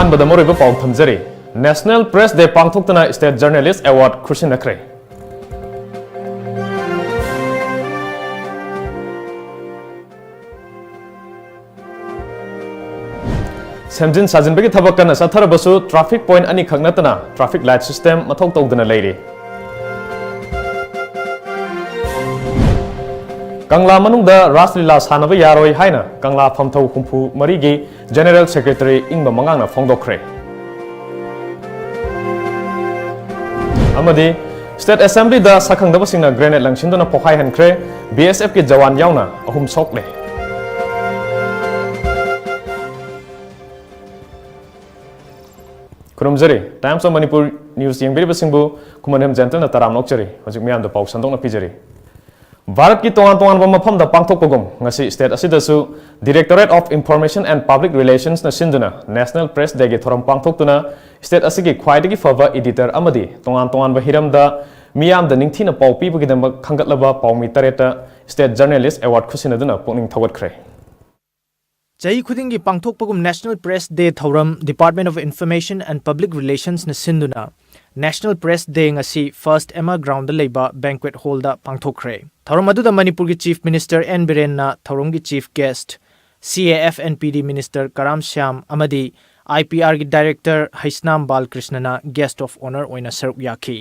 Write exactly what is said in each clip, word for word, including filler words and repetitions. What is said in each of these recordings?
ꯑꯍꯥꯟꯕꯗ ꯃꯔꯨꯑꯣꯏꯕ ꯄꯥꯎ ꯊꯝꯖꯔꯤ꯫ National Press Day ꯄꯥꯡꯊꯣꯛꯇꯨꯅ State Journalist Award ꯈꯨꯠꯁꯤꯟꯅꯈ꯭ꯔꯦ꯫ ꯁꯦꯝꯖꯤꯟ ꯁꯥꯖꯤꯟꯕꯒꯤ ꯊꯕꯛ ꯀꯟꯅ ꯆꯠꯊꯔꯕꯁꯨ, traffic point ꯑꯅꯤꯈꯛ ꯅꯠꯇꯅ traffic light system ꯃꯊꯧ ꯇꯧꯗꯅ ꯂꯩꯔꯤ꯫ ꯀꯪꯂꯥ ꯃꯅꯨꯡꯗ ꯔꯥꯁ ꯂꯤꯂꯥ ꯁꯥꯟꯅꯕ ꯌꯥꯔꯣꯏ ꯍꯥꯏꯅ ꯀꯪꯂꯥ ꯐꯝꯊꯧ ꯍꯨꯝꯐꯨ ꯃꯔꯤꯒꯤ General Secretary ꯏꯪꯕ ꯃꯉꯥꯡꯅ ꯐꯣꯡꯗꯣꯛꯈ꯭ꯔꯦ꯫ ꯑꯃꯗꯤ State Assembly ꯗ ꯁꯛꯈꯪꯗꯕꯁꯤꯡꯅ grenade ꯂꯪꯁꯤꯟꯗꯨꯅ ꯄꯣꯈꯥꯏꯍꯟꯈ꯭ꯔꯦ꯫ B S F ꯀꯤ ꯖꯋꯥꯟ ꯌꯥꯎꯅ ꯑꯍꯨꯝ ꯁꯣꯛꯂꯦ꯫ ꯈꯨꯔꯨꯝꯖꯔꯤ꯫ Times of Manipur News ꯌꯦꯡꯕꯤꯔꯤꯕꯁꯤꯡꯕꯨ ꯈꯨꯃꯟ ꯍꯦꯝ ꯖꯦꯟꯇꯜꯅ ꯇꯔꯥꯝꯅ ꯑꯣꯛꯆꯔꯤ꯫ ꯍꯧꯖꯤꯛ ꯃꯤꯌꯥꯝꯗ ꯄꯥꯎ ꯁꯟꯗꯣꯛꯅ ꯄꯤꯖꯔꯤ꯫ ꯚꯥꯔꯠꯀꯤ ꯇꯣꯉꯥꯟ ꯇꯣꯉꯥꯟꯕ ꯃꯐꯝꯗ ꯄꯥꯡꯊꯣꯛꯄꯒꯨꯝ, ꯉꯁꯤ state ꯑꯁꯤꯗꯁꯨ Directorate of Information and Public Relations ꯅ ꯁꯤꯟꯗꯨꯅ National Press Day ꯒꯤ ꯊꯧꯔꯝ ꯄꯥꯡꯊꯣꯛꯇꯨꯅ, state ꯑꯁꯤꯒꯤ ꯈ꯭ꯋꯥꯏꯗꯒꯤ ꯐꯕ editor ꯑꯃꯗꯤ ꯇꯣꯉꯥꯟ ꯇꯣꯉꯥꯟꯕ ꯍꯤꯔꯝꯗ ꯃꯤꯌꯥꯝꯗ ꯅꯤꯡꯊꯤꯅ ꯄꯥꯎ ꯄꯤꯕꯒꯤꯗꯃꯛ ꯈꯟꯒꯠꯂꯕ ꯄꯥꯎꯃꯤ ꯇꯔꯦꯠꯇ State Journalist Award ꯈꯨꯠꯁꯤꯟꯅꯗꯨꯅ ꯄꯨꯛꯅꯤꯡ ꯊꯧꯒꯠꯈ꯭ꯔꯦ꯫ ꯆꯍꯤ ꯈꯨꯗꯤꯡꯒꯤ ꯄꯥꯡꯊꯣꯛꯄꯒꯨꯝ National Press Day ꯊꯧꯔꯝ Department of Information and Public Relations ꯅ ꯁꯤꯟꯗꯨꯅ National Press Day ꯉꯁꯤ First M R Ground ꯗ ꯂꯩꯕ Banquet Hall ꯗ ꯄꯥꯡꯊꯣꯛꯈ꯭ꯔꯦ꯫ ꯊꯧꯔꯝ ꯑꯗꯨꯗ ꯃꯅꯤꯄꯨꯔꯒꯤ Chief Minister N ꯕꯤꯔꯦꯟꯅ ꯊꯧꯔꯝꯒꯤ chief guest, C A F and P D Minister ꯀꯔꯥꯝ ꯁ꯭ꯌꯥꯝ ꯑꯃꯗꯤ I P R ꯒꯤ Director Heisnam ꯕꯥꯂꯀ꯭ꯔꯤꯁꯅꯅ guest of honour ꯑꯣꯏꯅ ꯁꯔꯨꯛ ꯌꯥꯈꯤ꯫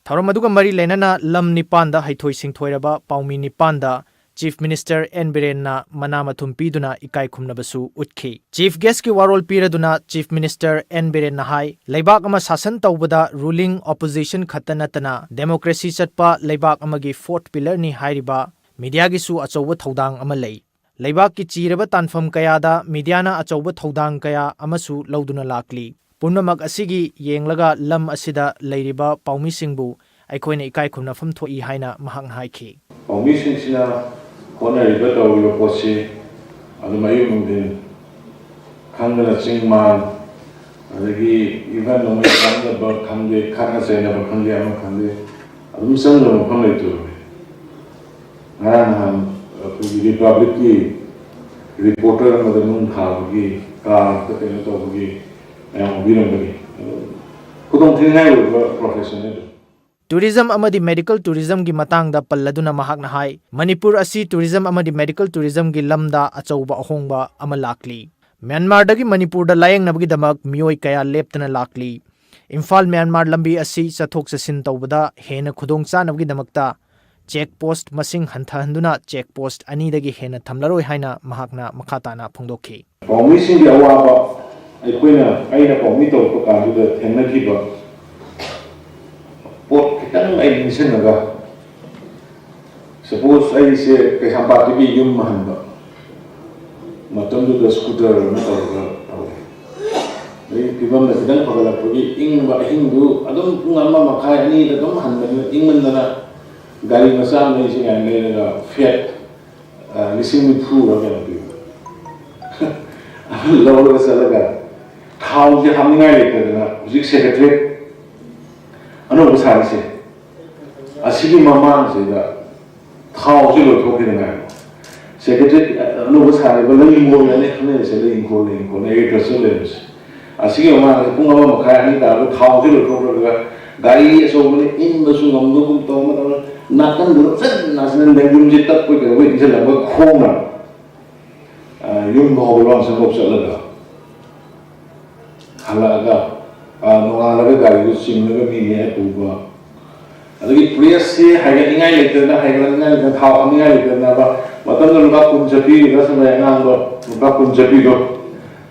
ꯊꯧꯔꯝ ꯑꯗꯨꯒ ꯃꯔꯤ ꯂꯩꯅꯅ ꯂꯝ ꯅꯤꯄꯥꯟꯗ ꯍꯩꯊꯣꯏ ꯁꯤꯡꯊꯣꯏꯔꯕ ꯄꯥꯎꯃꯤ ꯅꯤꯄꯥꯟꯗ Chief Minister N ꯕꯤꯔꯦꯟꯅ ꯃꯅꯥ ꯃꯊꯨꯝ ꯄꯤꯗꯨꯅ ꯏꯀꯥꯏ ꯈꯨꯝꯅꯕꯁꯨ ꯎꯠꯈꯤ꯫ Chief Guest ꯀꯤ ꯋꯥꯔꯣꯜ ꯄꯤꯔꯗꯨꯅ Chief Minister N ꯕꯤꯔꯦꯟꯅ ꯍꯥꯏ, ꯂꯩꯕꯥꯛ ꯑꯃ ꯁꯥꯁꯟ ꯇꯧꯕꯗ ruling, opposition ꯈꯛꯇ ꯅꯠꯇꯅ democracy ꯆꯠꯄ ꯂꯩꯕꯥꯛ ꯑꯃꯒꯤ fourth pillar ꯅꯤ ꯍꯥꯏꯔꯤꯕ media ꯒꯤꯁꯨ ꯑꯆꯧꯕ ꯊꯧꯗꯥꯡ ꯑꯃ ꯂꯩ꯫ ꯂꯩꯕꯥꯛꯀꯤ ꯆꯤꯔꯕ ꯇꯥꯟꯐꯝ ꯀꯌꯥꯗ media ꯅ ꯑꯆꯧꯕ ꯊꯧꯗꯥꯡ ꯀꯌꯥ ꯑꯃꯁꯨ ꯂꯧꯗꯨꯅ ꯂꯥꯛꯂꯤ꯫ ꯄꯨꯝꯅꯃꯛ ꯑꯁꯤꯒꯤ ꯌꯦꯡꯂꯒ ꯂꯝ ꯑꯁꯤꯗ ꯂꯩꯔꯤꯕ ꯄꯥꯎꯃꯤꯁꯤꯡꯕꯨ ꯑꯩꯈꯣꯏꯅ ꯏꯀꯥꯏ ꯈꯨꯝꯅꯐꯝ ꯊꯣꯛꯏ ꯍꯥꯏꯅ ꯃꯍꯥꯛꯅ ꯍꯥꯏꯈꯤ꯫ ꯄꯥꯎꯃꯤꯁꯤꯡꯁꯤꯅ ꯍꯣꯠꯅꯔꯤꯕ ꯇꯧꯔꯤꯕ ꯄꯣꯠꯁꯤ ꯑꯗꯨꯝ ꯑꯌꯨꯛ ꯅꯨꯡꯊꯤꯜ ꯈꯪꯗꯅ ꯆꯤꯡ ꯃꯥꯟ, ꯑꯗꯒꯤ even ꯅꯣꯡꯃꯩ ꯀꯥꯞꯅꯕ ꯈꯪꯗꯦ, ꯈꯠꯅ ꯆꯩꯅꯕ ꯈꯪꯗꯦ, ꯑꯃ ꯈꯪꯗꯦ, ꯑꯗꯨꯝ ꯆꯪꯗꯕ ꯃꯐꯝ ꯂꯩꯇꯕꯅꯤ꯫ ꯉꯔꯥꯡ ꯅꯍꯥꯟ ꯑꯩꯈꯣꯏꯒꯤ Republic ꯀꯤ reporter ꯑꯃꯗ ꯅꯨꯡ ꯊꯥꯕꯒꯤ, car ꯗ ꯀꯩꯅꯣ ꯇꯧꯕꯒꯤ ꯃꯌꯥꯝ ꯎꯕꯤꯔꯝꯒꯅꯤ꯫ ꯈꯨꯗꯣꯡ ꯊꯤꯅꯤꯡꯉꯥꯏ ꯑꯣꯏꯕ profession ꯑꯗꯨ꯫ Tourism ꯑꯃꯗꯤ medical tourismꯒꯤ ꯃꯇꯥꯡꯗ ꯄꯜꯂꯗꯨꯅ ꯃꯍꯥꯛꯅ ꯍꯥꯏ, ꯃꯅꯤꯄꯨꯔ ꯑꯁꯤ tourism ꯑꯃꯗꯤ medical tourismꯒꯤ ꯂꯝꯗ ꯑꯆꯧꯕ ꯑꯍꯣꯡꯕ ꯑꯃ ꯂꯥꯛꯂꯤ꯫ ꯃ꯭ꯌꯥꯟꯃꯥꯔꯗꯒꯤ ꯃꯅꯤꯄꯨꯔꯗ ꯂꯥꯌꯦꯡꯅꯕꯒꯤꯗꯃꯛ ꯃꯤꯑꯣꯏ ꯀꯌꯥ ꯂꯦꯞꯇꯅ ꯂꯥꯛꯂꯤ꯫ ꯏꯝꯐꯥꯜ ꯃ꯭ꯌꯥꯟꯃꯥꯔ ꯂꯝꯕꯤ ꯑꯁꯤ ꯆꯠꯊꯣꯛ ꯆꯠꯁꯤꯟ ꯇꯧꯕꯗ ꯍꯦꯟꯅ ꯈꯨꯗꯣꯡ ꯆꯥꯅꯕꯒꯤꯗꯃꯛꯇ check post ꯃꯁꯤꯡ ꯍꯟꯊꯍꯟꯗꯨꯅ check post ꯑꯅꯤꯗꯒꯤ ꯍꯦꯟꯅ ꯊꯝꯂꯔꯣꯏ ꯍꯥꯏꯅ ꯃꯍꯥꯛꯅ ꯃꯈꯥ ꯇꯥꯅ ꯐꯣꯡꯗꯣꯛꯈꯤ꯫ ꯄꯥꯎꯃꯤꯁꯤꯡꯒꯤ ꯑꯋꯥꯕ, ꯑꯩꯈꯣꯏꯅ, ꯑꯩꯅ ꯄꯥꯎꯃꯤ ꯇꯧꯔꯛꯄ ꯀꯥꯟꯗꯨꯗ ꯊꯦꯡꯅꯈꯤꯕ ꯄꯣꯠ ꯈꯤꯇꯪ ꯑꯩ ꯅꯤꯡꯁꯤꯡꯉꯒ, suppose ꯑꯩꯁꯦ ꯀꯩꯁꯥꯝꯄꯥꯠꯇꯒꯤ ꯌꯨꯝ ꯍꯟꯕ ꯃꯇꯝꯗꯨꯗ scooter ꯑꯃ ꯇꯧꯔꯒ ꯇꯧꯔꯦ꯫ ꯑꯗꯩ ꯐꯤꯕꯝꯅ ꯈꯤꯇꯪ ꯐꯒꯠꯂꯛꯄꯒꯤ ꯏꯪꯕ ꯑꯍꯤꯡꯗꯨ ꯑꯗꯨꯝ ꯄꯨꯡ ꯑꯃ ꯃꯈꯥꯏ, ꯑꯅꯤꯗ ꯑꯗꯨꯝ ꯍꯟꯕꯅꯤꯅ ꯏꯪꯃꯟꯗꯅ ꯒꯥꯔꯤ ꯃꯆꯥ ꯑꯃ ꯂꯩꯁꯤ ꯀꯥꯏꯅ ꯂꯩꯔꯒ fare, ꯑ, ꯂꯤꯁꯤꯡ ꯅꯤꯐꯨꯔ ꯀꯩꯅꯣ ꯄꯤꯕ꯫ ꯑꯗꯨ ꯂꯧꯔꯒ ꯆꯠꯂꯒ ꯊꯥꯎꯁꯦ ꯍꯥꯞꯅꯤꯡꯉꯥꯏ ꯂꯩꯇꯗꯅ ꯍꯧꯖꯤꯛ secretariat ꯑꯅꯧꯕ ꯁꯥꯔꯤꯁꯦ, ꯑꯁꯤꯒꯤ ꯃꯃꯥꯡꯁꯤꯗ ꯊꯥꯎꯁꯦ ꯂꯣꯏꯊꯣꯛꯈꯤꯗꯅ ꯉꯥꯏꯔꯣ꯫ Secretariat ꯑꯅꯧꯕ ꯁꯥꯔꯤꯕ ꯂꯩ ꯏꯪꯈꯣꯜ ꯍꯥꯏꯅ ꯈꯪꯅꯔꯤꯁꯦ, ꯂꯩ ꯏꯪꯈꯣꯜ, ꯂꯩ ꯏꯪꯈꯣꯜ, agriculture ꯂꯩꯕꯁꯦ꯫ ꯑꯁꯤꯒꯤ ꯃꯃꯥꯡꯗ ꯄꯨꯡ ꯑꯃ ꯃꯈꯥꯏ ꯑꯅꯤ ꯇꯥꯕꯗ ꯊꯥꯎꯁꯦ ꯂꯣꯏꯊꯣꯛꯈ꯭ꯔꯒ ꯒꯥꯔꯤ ꯑꯆꯧꯕꯅ ꯏꯟꯕꯁꯨ ꯉꯝꯗꯒꯨꯝ ꯇꯧꯕ ꯃꯇꯝꯗ ꯅꯥꯀꯟꯗꯨꯗ ꯐꯖꯅ ꯅꯥꯁꯤꯟꯅ ꯂꯦꯡꯖꯨꯝꯁꯦ ꯇꯠꯄꯣꯏ ꯀꯩꯗꯧꯕꯣꯏ ꯏꯟꯁꯤꯜꯂꯝꯕ ꯈꯣꯡꯅ, ꯑ, ꯌꯨꯝ ꯐꯥꯎꯕ ꯂꯣꯟꯁꯪꯐꯥꯎ ꯆꯠꯂꯒ ꯍꯜꯂꯛꯑꯒ, ꯑ, ꯅꯣꯡꯉꯥꯜꯂꯒ ꯒꯥꯔꯤꯗꯨ ꯆꯤꯡꯉꯒ ꯃꯤ ꯃꯌꯥꯏ ꯄꯨꯕ꯫ ꯑꯗꯒꯤ pressꯁꯤ ꯍꯥꯏꯒꯠꯅꯤꯡꯉꯥꯏ ꯂꯩꯇꯗꯅ, ꯍꯥꯏꯒꯠꯅꯤꯡꯉꯥꯏ ꯂꯩꯇꯗꯅ, ꯊꯥꯎ ꯍꯥꯞꯅꯤꯡꯉꯥꯏ ꯂꯩꯇꯗꯅꯕ ꯃꯇꯝꯗ ꯂꯨꯄꯥ ꯀꯨꯟ ꯆꯠꯄꯤ, ꯉꯁꯥꯏ ꯑꯉꯥꯡꯗꯣ ꯂꯨꯄꯥ ꯀꯨꯟ ꯆꯠꯄꯤꯗꯣ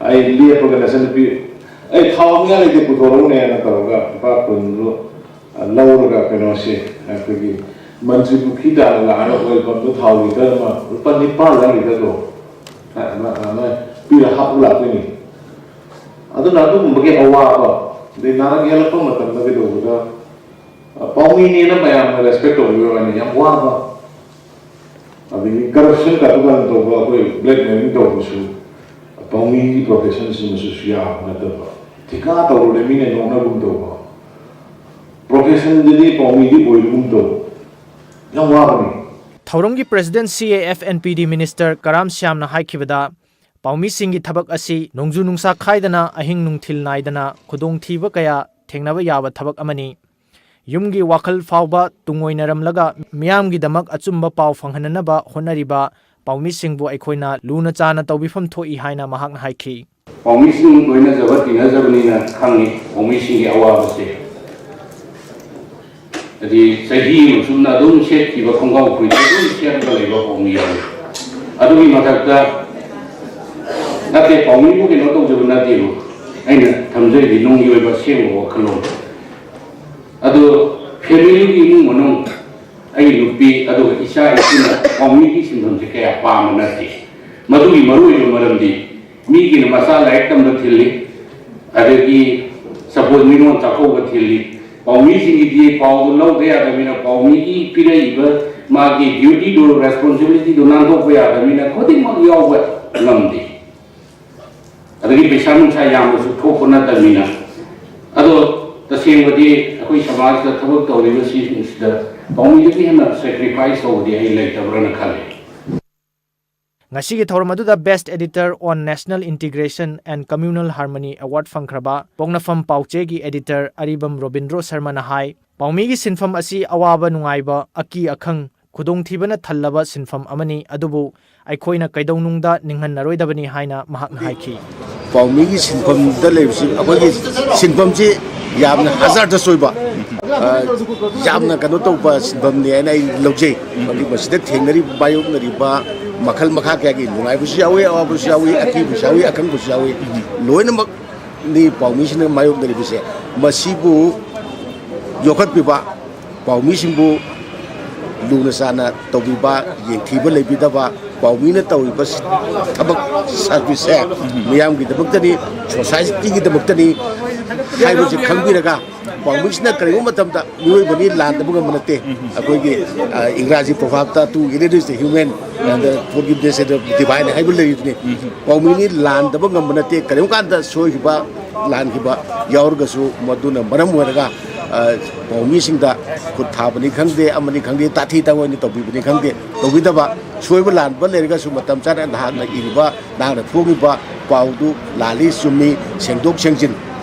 ꯑꯩ ꯂꯦꯞꯄꯒ ꯅꯆꯟꯅꯨꯄꯤ, "ꯑꯩ ꯊꯥꯎ ꯍꯥꯞꯅꯤꯡꯉꯥꯏ ꯂꯩꯇꯦ, ꯄꯨꯊꯣꯔꯛꯎꯅꯦꯅ" ꯇꯧꯔꯒ ꯂꯨꯄꯥ ꯀꯨꯟꯗꯨ ꯂꯧꯔꯒ ꯀꯩꯅꯣꯁꯦ, ꯑꯩꯈꯣꯏꯒꯤ ꯃꯟꯇ꯭ꯔꯤ ꯄꯨꯈ꯭ꯔꯤ ꯇꯥꯟꯅ ꯂꯥꯛꯑꯒ oil pumpꯇ ꯊꯥꯎ litre ꯑꯃ ꯂꯨꯄꯥ ꯅꯤꯄꯥꯟꯂ litre ꯗꯣ, ꯑ, ꯑ, ꯑ, ꯄꯤꯔ ꯍꯥꯞꯄ ꯂꯥꯛꯇꯣꯏꯅꯤ꯫ ꯑꯗꯨꯅ ꯑꯗꯨꯒꯨꯝꯕꯒꯤ ꯑꯋꯥꯕ, ꯑꯗꯩ ꯅꯥꯔꯛ ꯌꯦꯛꯂꯛꯄ ꯃꯇꯝꯗ ꯀꯩꯗꯧꯕꯗ, ꯑ, ꯄꯥꯎꯃꯤꯅꯦꯅ ꯃꯌꯥꯝꯅ respect ꯇꯧꯕꯤꯕ ꯋꯥꯅꯤ, ꯌꯥꯝ ꯋꯥꯕ꯫ ꯑꯗꯒꯤ corruption ꯀꯥꯇꯨ ꯀꯥꯔꯟ ꯇꯧꯕ, ꯑꯩꯈꯣꯏ blackmailing ꯇꯧꯕꯁꯨ ꯄꯥꯎꯃꯤꯒꯤ professionꯁꯤꯡ ꯃꯁꯤꯁꯨ ꯌꯥꯕ ꯅꯠꯇꯕ꯫ ꯊꯤꯀꯥ ꯇꯧꯔꯨꯔꯦ ꯃꯤꯅ ꯅꯣꯛꯅꯒꯨꯝ ꯇꯧꯕ꯫ Professionꯗꯗꯤ ꯄꯥꯎꯃꯤꯗꯤ ꯑꯣꯏꯕꯒꯨꯝ ꯇꯧꯕ꯫ ꯌꯥꯝ ꯋꯥꯕꯅꯤ꯫ ꯊꯧꯔꯝꯒꯤ president C A F N P D minister ꯀꯔꯥꯝ ꯁ꯭ꯌꯥꯝꯅ ꯍꯥꯏꯈꯤꯕꯗ, ꯄꯥꯎꯃꯤꯁꯤꯡꯒꯤ ꯊꯕꯛ ꯑꯁꯤ ꯅꯣꯡꯖꯨ ꯅꯨꯡꯁꯥ ꯈꯥꯏꯗꯅ, ꯑꯍꯤꯡ ꯅꯨꯡꯊꯤꯜ ꯅꯥꯏꯗꯅ ꯈꯨꯗꯣꯡꯊꯤꯕ ꯀꯌꯥ ꯊꯦꯡꯅꯕ ꯌꯥꯕ ꯊꯕꯛ ꯑꯃꯅꯤ꯫ ꯌꯨꯝꯒꯤ ꯋꯥꯈꯜ ꯐꯥꯎꯕ ꯇꯨꯡꯑꯣꯏꯅꯔꯝꯂꯒ ꯃꯤꯌꯥꯝꯒꯤꯗꯃꯛ ꯑꯆꯨꯝꯕ ꯄꯥꯎ ꯐꯪꯍꯟꯅꯅꯕ ꯍꯣꯠꯅꯔꯤꯕ ꯄꯥꯎꯃꯤꯁꯤꯡꯕꯨ ꯑꯩꯈꯣꯏꯅ ꯂꯨꯅ ꯆꯥꯅ ꯇꯧꯕꯤꯐꯝ ꯊꯣꯛꯏ ꯍꯥꯏꯅ ꯃꯍꯥꯛꯅ ꯍꯥꯏꯈꯤ꯫ ꯄꯥꯎꯃꯤꯁꯤꯡ ꯂꯣꯏꯅꯖꯕ ꯇꯤꯟꯅꯖꯕꯅꯤꯅ ꯈꯪꯉꯤ ꯄꯥꯎꯃꯤꯁꯤꯡꯒꯤ ꯑꯋꯥꯕꯁꯦ꯫ ꯍꯥꯏꯗꯤ ꯆꯍꯤ ꯑꯃ ꯆꯨꯞꯅ ꯑꯗꯨꯝ ꯁꯦꯠꯈꯤꯕ ꯈꯣꯡꯒ꯭ꯔꯥꯎ ꯐꯨꯔꯤꯠ ꯑꯗꯨꯝ ꯁꯦꯠꯂꯒ ꯂꯩꯕ ꯄꯥꯎꯃꯤ ꯌꯥꯎꯏ꯫ ꯑꯗꯨꯒꯤ ꯃꯊꯛꯇ ꯅꯠꯇꯦ, ꯄꯥꯎꯃꯤꯕꯨ ꯀꯩꯅꯣ ꯇꯧꯖꯕ ꯅꯠꯇꯦꯕ꯫ ꯑꯩꯅ ꯊꯝꯖꯔꯤꯗꯤ ꯅꯨꯡꯒꯤ ꯑꯣꯏꯕ ꯑꯁꯦꯡꯕ ꯋꯥꯈꯜꯂꯣꯟ꯫ ꯑꯗꯣ ꯐꯦꯃꯤꯂꯤꯒꯤ ꯏꯃꯨꯡ ꯃꯅꯨꯡ, ꯑꯩꯒꯤ ꯅꯨꯄꯤ ꯑꯗꯨꯒ ꯏꯆꯥ ꯏꯁꯨꯅ ꯄꯥꯎꯃꯤꯒꯤ ꯁꯤꯟꯐꯝꯁꯦ ꯀꯌꯥ ꯄꯥꯝꯕ ꯅꯠꯇꯦ꯫ ꯃꯗꯨꯒꯤ ꯃꯔꯨꯑꯣꯏꯕ ꯃꯔꯝꯗꯤ ꯃꯤꯒꯤꯅ ꯃꯆꯥ ꯂꯥꯏꯔꯤꯛ ꯇꯝꯕ ꯊꯤꯜꯂꯤ, ꯑꯗꯒꯤ ꯁꯄꯣꯁ ꯅꯤꯉꯣꯜ ꯆꯥꯛꯀꯧꯕ ꯊꯤꯜꯂꯤ꯫ ꯄꯥꯎꯃꯤꯁꯤꯡꯒꯤꯗꯤ ꯄꯥꯎꯗꯨ ꯂꯧꯗ ꯌꯥꯗꯕꯅꯤꯅ, ꯄꯥꯎꯃꯤꯒꯤ ꯄꯤꯔꯛꯏꯕ ꯃꯥꯒꯤ ꯗ꯭ꯌꯨꯇꯤꯗꯨ, ꯔꯦꯁꯄꯣꯟꯁꯤꯕꯤꯂꯤꯇꯤꯗꯨ ꯅꯥꯟꯊꯣꯛꯄ ꯌꯥꯗꯕꯅꯤꯅ ꯈꯨꯗꯤꯡꯃꯛ ꯌꯥꯎꯕ ꯉꯝꯗꯦ꯫ ꯑꯗꯒꯤ ꯄꯩꯁꯥ ꯅꯨꯡꯁꯥ ꯌꯥꯝꯅꯁꯨ ꯊꯣꯛꯄ ꯅꯠꯇꯕꯅꯤꯅ꯫ ꯑꯗꯣ ꯇꯁꯦꯡꯕꯗꯤ ꯑꯩꯈꯣꯏ ꯁꯃꯥꯖꯇ ꯊꯕꯛ ꯇꯧꯔꯤꯕꯁꯤꯡꯁꯤꯗ ꯄꯥꯎꯃꯤꯗꯒꯤ ꯍꯦꯟꯅ ꯁꯦꯀ꯭ꯔꯤꯐꯥꯏꯁ ꯇꯧꯕꯗꯤ ꯑꯩ ꯂꯩꯇꯕ꯭ꯔꯅ ꯈꯜꯂꯤ꯫ ꯉꯁꯤꯒꯤ ꯊꯧꯔꯝ ꯑꯗꯨꯗ Best Editor on National Integration and Communal Harmony Award ꯐꯪꯈ꯭ꯔꯕ ꯄꯣꯛꯅꯐꯝ ꯄꯥꯎꯆꯦꯒꯤ editor ꯑꯔꯤꯕꯝ ꯔꯣꯕꯤꯟꯗ꯭ꯔꯣ ꯁꯔꯃꯅ ꯍꯥꯏ, ꯄꯥꯎꯃꯤꯒꯤ ꯁꯤꯟꯐꯝ ꯑꯁꯤ ꯑꯋꯥꯕ ꯅꯨꯡꯉꯥꯏꯕ, ꯑꯀꯤ ꯑꯈꯪ, ꯈꯨꯗꯣꯡꯊꯤꯕꯅ ꯊꯜꯂꯕ ꯁꯤꯟꯐꯝ ꯑꯃꯅꯤ, ꯑꯗꯨꯕꯨ ꯑꯩꯈꯣꯏꯅ ꯀꯩꯗꯧꯅꯨꯡꯗ ꯅꯤꯡꯍꯟꯅꯔꯣꯏꯗꯕꯅꯤ ꯍꯥꯏꯅ ꯃꯍꯥꯛꯅ ꯍꯥꯏꯈꯤ꯫ ꯄꯥꯎꯃꯤꯒꯤ ꯁꯤꯟꯐꯝꯗ ꯂꯩꯕꯁꯤ, ꯑꯩꯈꯣꯏꯒꯤ ꯁꯤꯟꯐꯝꯁꯤ ꯌꯥꯝꯅ hazardous ꯑꯣꯏꯕ, ꯑ, ꯌꯥꯝꯅ ꯀꯩꯅꯣ ꯇꯧꯕ ꯁꯤꯟꯐꯝꯅꯤ ꯍꯥꯏꯅ ꯑꯩ ꯂꯧꯖꯩ꯫ ꯃꯔꯝꯗꯤ ꯃꯁꯤꯗ ꯊꯦꯡꯅꯔꯤꯕ, ꯃꯥꯌꯣꯛꯅꯔꯤꯕ ꯃꯈꯜ ꯃꯈꯥ ꯀꯌꯥꯒꯤ ꯅꯨꯡꯉꯥꯏꯕꯁꯨ ꯌꯥꯎꯏ, ꯑꯋꯥꯕꯁꯨ ꯌꯥꯎꯏ, ꯑꯀꯤꯕꯁꯨ ꯌꯥꯎꯏ, ꯑꯈꯪꯕꯁꯨ ꯌꯥꯎꯏ꯫ ꯂꯣꯏꯅꯃꯛꯅꯤ ꯄꯥꯎꯃꯤꯁꯤꯡꯅ ꯃꯥꯌꯣꯛꯅꯔꯤꯕꯁꯦ꯫ ꯃꯁꯤꯕꯨ ꯌꯣꯛꯈꯠꯄꯤꯕ, ꯄꯥꯎꯃꯤꯁꯤꯡꯕꯨ ꯂꯨꯅ ꯆꯥꯟꯅ ꯇꯧꯕꯤꯕ, ꯌꯦꯡꯊꯤꯕ ꯂꯩꯕꯤꯗꯕ, ꯄꯥꯎꯃꯤꯅ ꯇꯧꯔꯤꯕ ꯊꯕꯛ ꯁꯥꯔꯚꯤꯁꯁꯦ ꯃꯤꯌꯥꯝꯒꯤꯗꯃꯛꯇꯅꯤ, ꯁꯣꯁꯥꯏꯇꯤꯒꯤꯗꯃꯛꯇꯅꯤ ꯍꯥꯏꯕꯁꯤ ꯈꯪꯕꯤꯔꯒ, ꯄꯥꯎꯃꯤꯁꯤꯅ ꯀꯔꯤꯒꯨꯝꯕ ꯃꯇꯝꯗ ꯃꯤꯑꯣꯏꯕꯅꯤ, ꯂꯥꯟꯗꯕ ꯉꯝꯕ ꯅꯠꯇꯦ꯫ ꯑꯩꯈꯣꯏꯒꯤ, ꯑ, ꯏꯪꯒ꯭ꯔꯥꯖꯤ proverb ꯇ "To err is the human, and forgiveness is the divine" ꯍꯥꯏꯕ ꯂꯩꯔꯤꯗꯨꯅꯤ꯫ ꯄꯥꯎꯃꯤꯅꯤ, ꯂꯥꯟꯗꯕ ꯉꯝꯕ ꯅꯠꯇꯦ꯫ ꯀꯔꯤꯒꯨꯝꯕ ꯀꯥꯟꯗ ꯁꯣꯏꯈꯤꯕ, ꯂꯥꯟꯈꯤꯕ ꯌꯥꯎꯔꯒꯁꯨ, ꯃꯗꯨꯅ ꯃꯔꯝ ꯑꯣꯏꯔꯒ, ꯑ, ꯄꯥꯎꯃꯤꯁꯤꯡꯗ ꯈꯨꯠ ꯊꯥꯕꯅꯤ ꯈꯪꯗꯦ, ꯑꯃꯅꯤ ꯈꯪꯗꯦ, ꯇꯥꯊꯤ ꯇꯥꯑꯣꯏꯅ ꯇꯧꯕꯤꯕꯅꯤ ꯈꯪꯗꯦ, ꯇꯧꯕꯤꯗꯕ, ꯁꯣꯏꯕ ꯂꯥꯟꯕ ꯂꯩꯔꯒꯁꯨ ꯃꯇꯝ ꯆꯥꯅ ꯅꯍꯥꯛꯅ ꯏꯔꯤꯕ, ꯅꯍꯥꯛꯅ ꯐꯣꯡꯉꯤꯕ ꯄꯥꯎꯗꯨ ꯂꯥꯜꯂꯤ ꯆꯨꯝꯃꯤ ꯁꯦꯡꯗꯣꯛ ꯁꯦꯡꯖꯤꯟ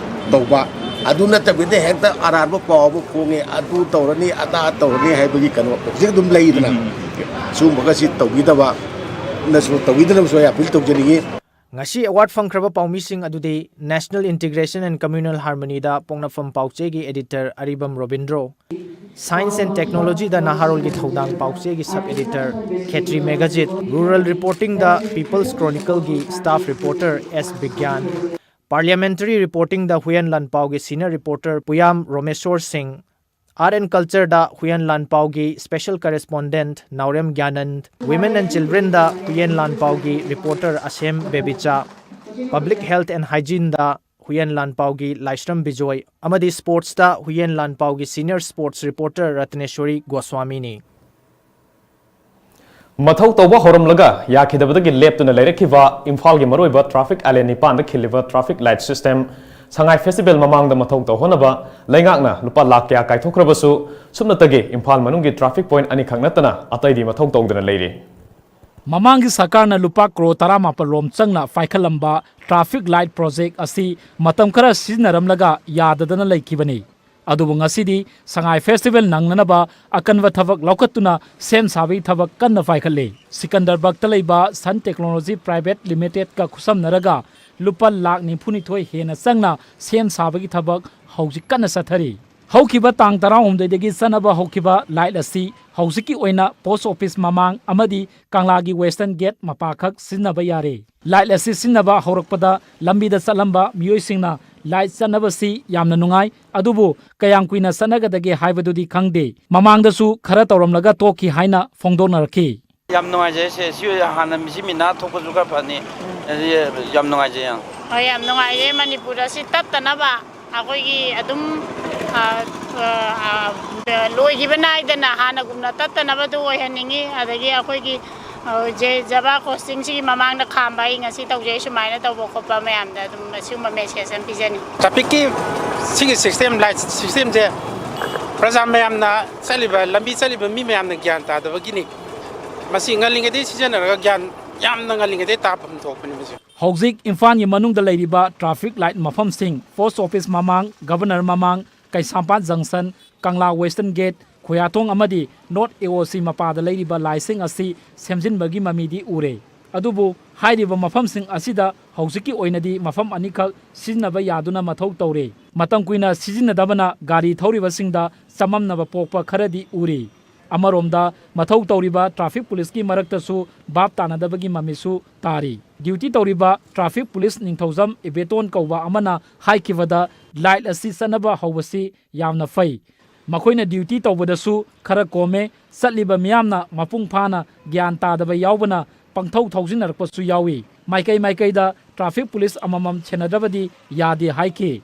ꯇꯧꯕ꯫ ꯑꯗꯨ ꯅꯠꯇꯕꯤꯗ ꯍꯦꯛꯇ ꯑꯔꯥꯟꯕ ꯄꯥꯎ ꯑꯃ ꯐꯣꯡꯉꯦ, ꯑꯗꯨ ꯇꯧꯔꯅꯤ, ꯑꯗꯥ ꯇꯧꯔꯅꯤ ꯍꯥꯏꯕꯒꯤ ꯀꯩꯅꯣ ꯍꯧꯖꯤꯛ ꯑꯗꯨꯝ ꯂꯩꯗꯅ꯫ ꯎꯝ꯫ ꯁꯤꯒꯨꯝꯕꯒꯁꯤ ꯇꯧꯕꯤꯗꯕ, ꯅꯁꯨ ꯇꯧꯕꯤꯗꯅꯕꯁꯨ ꯑꯩ ꯑꯄꯤꯜ ꯇꯧꯖꯅꯤꯡꯉꯤ꯫ ꯉꯁꯤ ꯑꯦꯋꯥꯔꯗ ꯐꯪꯈ꯭ꯔꯕ ꯄꯥꯎꯃꯤꯁꯤꯡ ꯑꯗꯨꯗꯤ National Integration and Communal Harmony ꯗ ꯄꯣꯛꯅꯐꯝ ꯄꯥꯎꯆꯦꯒꯤ editor Aribam Robindro, Science and Technology ꯗ ꯅꯍꯥꯔꯣꯜꯒꯤ ꯊꯧꯗꯥꯡ ꯄꯥꯎꯆꯦꯒꯤ sub editor ꯈꯦꯇ꯭ꯔꯤ ꯃꯦꯘꯖꯤꯠ, Rural Reporting ꯗ People's Chronicle ꯒꯤ staff reporter ꯑꯦꯁ ꯕꯤꯒ꯭ꯌꯥꯟ, Parliamentary Reporting ꯗ ꯍꯨꯌꯦꯟ ꯂꯥꯟꯄꯥꯎꯒꯤ senior reporter ꯄꯨꯌꯥꯝ ꯔꯣꯃꯦꯁꯣꯔ ꯁꯤꯡ, Art and Culture the Huiyen ꯂꯥꯟꯄꯥꯎꯒꯤ special correspondent Naorem ꯒ꯭ꯌꯥꯅꯟ, Women and Children the Huiyen ꯂꯥꯟꯄꯥꯎꯒꯤ reporter ꯑꯁꯦꯝ ꯕꯦꯕꯤꯆꯥ, Public Health and Hygiene ꯗ ꯍꯨꯌꯦꯟ ꯂꯥꯟꯄꯥꯎꯒꯤ ꯂꯥꯏꯁ꯭ꯔꯝ ꯕꯤꯖꯣꯏ ꯑꯃꯗꯤ Sports ꯇ Huiyen ꯂꯥꯟꯄꯥꯎꯒꯤ senior sports reporter ꯔꯠꯅꯦꯁꯣꯔꯤ ꯒꯣꯁ꯭ꯋꯥꯃꯤꯅꯤ꯫ ꯃꯊꯧ ꯇꯧꯕ ꯍꯧꯔꯝꯂꯒ ꯌꯥꯈꯤꯗꯕꯗꯒꯤ ꯂꯦꯞꯇꯨꯅ ꯂꯩꯔꯛꯈꯤꯕ ꯏꯝꯐꯥꯜꯒꯤ ꯃꯔꯨꯑꯣꯏꯕ traffic island ꯅꯤꯄꯥꯟꯗ ꯈꯤꯜꯂꯤꯕ traffic light system ꯁꯉꯥꯏ festival ꯃꯃꯥꯡꯗ ꯃꯊꯧ ꯇꯧꯍꯣꯅꯕ ꯂꯩꯉꯥꯛꯅ ꯂꯨꯄꯥ ꯂꯥꯈ ꯀꯌꯥ ꯀꯥꯏꯊꯣꯛꯈ꯭ꯔꯕꯁꯨ, ꯁꯨꯞꯅꯇꯒꯤ ꯏꯝꯐꯥꯜ ꯃꯅꯨꯡꯒꯤ traffic point ꯑꯅꯤꯈꯛ ꯅꯠꯇꯅ ꯑꯇꯩꯗꯤ ꯃꯊꯧ ꯇꯧꯗꯅ ꯂꯩꯔꯤ꯫ ꯃꯃꯥꯡꯒꯤ ꯁꯔꯀꯥꯔꯅ ꯂꯨꯄꯥ ꯀ꯭ꯔꯣꯔ ꯇꯔꯥꯃꯥꯄꯜ ꯔꯣꯝ ꯆꯪꯅ ꯄꯥꯏꯈꯠꯂꯝꯕ traffic light project ꯑꯁꯤ ꯃꯇꯝ ꯈꯔ ꯁꯤꯖꯤꯟꯅꯔꯝꯂꯒ ꯌꯥꯗꯗꯅ ꯂꯩꯈꯤꯕꯅꯤ꯫ ꯑꯗꯨꯕꯨ ꯉꯁꯤꯗꯤ ꯁꯉꯥꯏ festival ꯅꯪꯅꯅꯕ ꯑꯀꯟꯕ ꯊꯕꯛ ꯂꯧꯈꯠꯇꯨꯅ ꯁꯦꯝ ꯁꯥꯕꯒꯤ ꯊꯕꯛ ꯀꯟꯅ ꯄꯥꯏꯈꯠꯂꯤ꯫ ꯁꯤꯀꯟꯗꯔꯕꯒꯇ ꯂꯩꯕ Sun Technology Private Limited ꯀ ꯈꯨꯠꯁꯝꯅꯔꯒ ꯂꯨꯄꯥ ꯂꯥꯈ ꯅꯤꯐꯨꯅꯤꯊꯣꯏ ꯍꯦꯟꯅ ꯆꯪꯅ ꯁꯦꯝ ꯁꯥꯕꯒꯤ ꯊꯕꯛ ꯍꯧꯖꯤꯛ ꯀꯟꯅ ꯆꯠꯊꯔꯤ꯫ ꯍꯧꯈꯤꯕ ꯇꯥꯡ ꯇꯔꯥꯍꯨꯝꯗꯣꯏꯗꯒꯤ ꯆꯠꯅꯕ ꯍꯧꯈꯤꯕ light ꯑꯁꯤ ꯍꯧꯖꯤꯛꯀꯤ ꯑꯣꯏꯅ post office ꯃꯃꯥꯡ ꯑꯃꯗꯤ ꯀꯪꯂꯥꯒꯤ western gate ꯃꯄꯥꯈꯛ ꯁꯤꯖꯤꯟꯅꯕ ꯌꯥꯔꯦ꯫ Light ꯑꯁꯤ ꯁꯤꯖꯤꯟꯅꯕ ꯍꯧꯔꯛꯄꯗ ꯂꯝꯕꯤꯗ ꯆꯠꯂꯝꯕ ꯃꯤꯑꯣꯏꯁꯤꯡꯅ light ꯆꯠꯅꯕꯁꯤ ꯌꯥꯝꯅ ꯅꯨꯡꯉꯥꯏ, ꯑꯗꯨꯕꯨ ꯀꯌꯥꯝ ꯀꯨꯏꯅ ꯆꯠꯅꯒꯗꯒꯦ ꯍꯥꯏꯕꯗꯨꯗꯤ ꯈꯪꯗꯦ꯫ ꯃꯃꯥꯡꯗꯁꯨ ꯈꯔ ꯇꯧꯔꯝꯂꯒ ꯇꯣꯛꯈꯤ ꯍꯥꯏꯅ ꯐꯣꯡꯗꯣꯛꯅꯔꯛꯈꯤ꯫ ꯌꯥꯝ ꯅꯨꯡꯉꯥꯏꯖꯩ ꯁꯦ, ꯁꯤ ꯍꯥꯟꯅ ꯃꯤꯁꯤ ꯃꯤꯅꯥ ꯊꯣꯛꯄꯁꯨ ꯈꯔ ꯐꯅꯤ꯫ ꯑꯗꯨꯗꯤ ꯌꯥꯝ ꯅꯨꯡꯉꯥꯏꯖꯩ ꯌꯥꯝ꯫ ꯍꯣꯏ, ꯌꯥꯝ ꯅꯨꯡꯉꯥꯏꯖꯩ꯫ ꯃꯅꯤꯄꯨꯔꯗ ꯁꯤ ꯇꯠꯇꯅꯕ ꯑꯩꯈꯣꯏꯒꯤ ꯑꯗꯨꯝ, ꯑ, ꯑ, ꯑ, ꯂꯣꯏꯈꯤꯕ ꯅꯥꯏꯗꯅ ꯍꯥꯟꯅꯒꯨꯝꯅ ꯇꯠꯇꯅꯕꯗꯨ ꯑꯣꯏꯍꯟꯅꯤꯡꯉꯤ꯫ ꯑꯗꯒꯤ ꯑꯩꯈꯣꯏꯒꯤ, ꯑ, ꯖꯦ-, Java crossing ꯁꯤꯒꯤ ꯃꯃꯥꯡꯗ ꯈꯥꯝꯕ ꯑꯩ ꯉꯁꯤ ꯇꯧꯖꯩ, ꯁꯨꯃꯥꯏꯅ ꯇꯧꯕ ꯈꯣꯠꯄ ꯃꯌꯥꯝꯗ ꯑꯗꯨꯝ ꯑꯁꯤꯒꯨꯝꯕ message ꯑꯃ ꯄꯤꯖꯅꯤꯡꯉꯤ꯫ Traffic ꯀꯤ ꯁꯤꯒꯤ system, light system ꯁꯦ ꯄ꯭ꯔꯖꯥ ꯃꯌꯥꯝꯅ ꯆꯠꯂꯤꯕ, ꯂꯝꯕꯤ ꯆꯠꯂꯤꯕ ꯃꯤ ꯃꯌꯥꯝꯅ ꯒ꯭ꯌꯥꯟ ꯇꯥꯗꯕꯒꯤꯅꯤ꯫ ꯃꯁꯤ ꯉꯜꯂꯤꯉꯩꯗꯒꯤ ꯁꯤꯖꯤꯟꯅꯔꯒ ꯒ꯭ꯌꯥꯟ ꯌꯥꯝꯅ ꯉꯜꯂꯤꯉꯩꯗꯒꯤ ꯇꯥꯐꯝ ꯊꯣꯛꯄꯅꯤ ꯃꯁꯤ꯫ ꯍꯧꯖꯤꯛ ꯏꯝꯐꯥꯜꯒꯤ ꯃꯅꯨꯡꯗ ꯂꯩꯔꯤꯕ traffic light ꯃꯐꯝꯁꯤꯡ, Post Office ꯃꯃꯥꯡ, Governor ꯃꯃꯥꯡ, ꯀꯩꯁꯥꯝꯄꯥꯠ Junction, ꯀꯪꯂꯥ Western Gate, ꯈꯨꯌꯥꯊꯣꯡ ꯑꯃꯗꯤ North A O C ꯃꯄꯥꯗ ꯂꯩꯔꯤꯕ ꯂꯥꯏꯠꯁꯤꯡ ꯑꯁꯤ ꯁꯦꯝꯖꯤꯟꯕꯒꯤ ꯃꯃꯤꯗꯤ ꯎꯔꯦ꯫ ꯑꯗꯨꯕꯨ ꯍꯥꯏꯔꯤꯕ ꯃꯐꯝꯁꯤꯡ ꯑꯁꯤꯗ ꯍꯧꯖꯤꯛꯀꯤ ꯑꯣꯏꯅꯗꯤ ꯃꯐꯝ ꯑꯅꯤꯈꯛ ꯁꯤꯖꯤꯟꯅꯕ ꯌꯥꯗꯨꯅ ꯃꯊꯧ ꯇꯧꯔꯤ꯫ ꯃꯇꯝ ꯀꯨꯏꯅ ꯁꯤꯖꯤꯟꯅꯗꯕꯅ ꯒꯥꯔꯤ ꯊꯧꯔꯤꯕꯁꯤꯡꯗ ꯆꯃꯝꯅꯕ ꯄꯣꯛꯄ ꯈꯔꯗꯤ ꯎꯔꯤ꯫ ꯑꯃꯔꯣꯝꯗ ꯃꯊꯧ ꯇꯧꯔꯤꯕ traffic policeꯀꯤ ꯃꯔꯛꯇꯁꯨ ꯚꯥꯞ ꯇꯥꯅꯗꯕꯒꯤ ꯃꯃꯤꯁꯨ ꯇꯥꯔꯤ꯫ Duty ꯇꯧꯔꯤꯕ traffic police ꯅꯤꯡꯊꯧꯖꯝ ꯏꯕꯦꯇꯣꯟ ꯀꯧꯕ ꯑꯃꯅ ꯍꯥꯏꯈꯤꯕꯗ, ꯂꯥꯏꯠ ꯑꯁꯤ ꯆꯠꯅꯕ ꯍꯧꯕꯁꯤ ꯌꯥꯝꯅ ꯐꯩ꯫ ꯃꯈꯣꯏꯅ duty ꯇꯧꯕꯗꯁꯨ ꯈꯔ ꯀꯣꯝꯃꯦ꯫ ꯆꯠꯂꯤꯕ ꯃꯤꯌꯥꯝꯅ ꯃꯄꯨꯡ ꯐꯥꯅ ꯒ꯭ꯌꯥꯟ ꯇꯥꯗꯕ ꯌꯥꯎꯕꯅ ꯄꯪꯊꯧ ꯊꯧꯖꯤꯟꯅꯔꯛꯄꯁꯨ ꯌꯥꯎꯏ꯫ ꯃꯥꯏꯀꯩ ꯃꯥꯏꯀꯩꯗ traffic police ꯑꯃꯃꯝ ꯁꯦꯟꯅꯗꯕꯗꯤ ꯌꯥꯗꯦ ꯍꯥꯏꯈꯤ꯫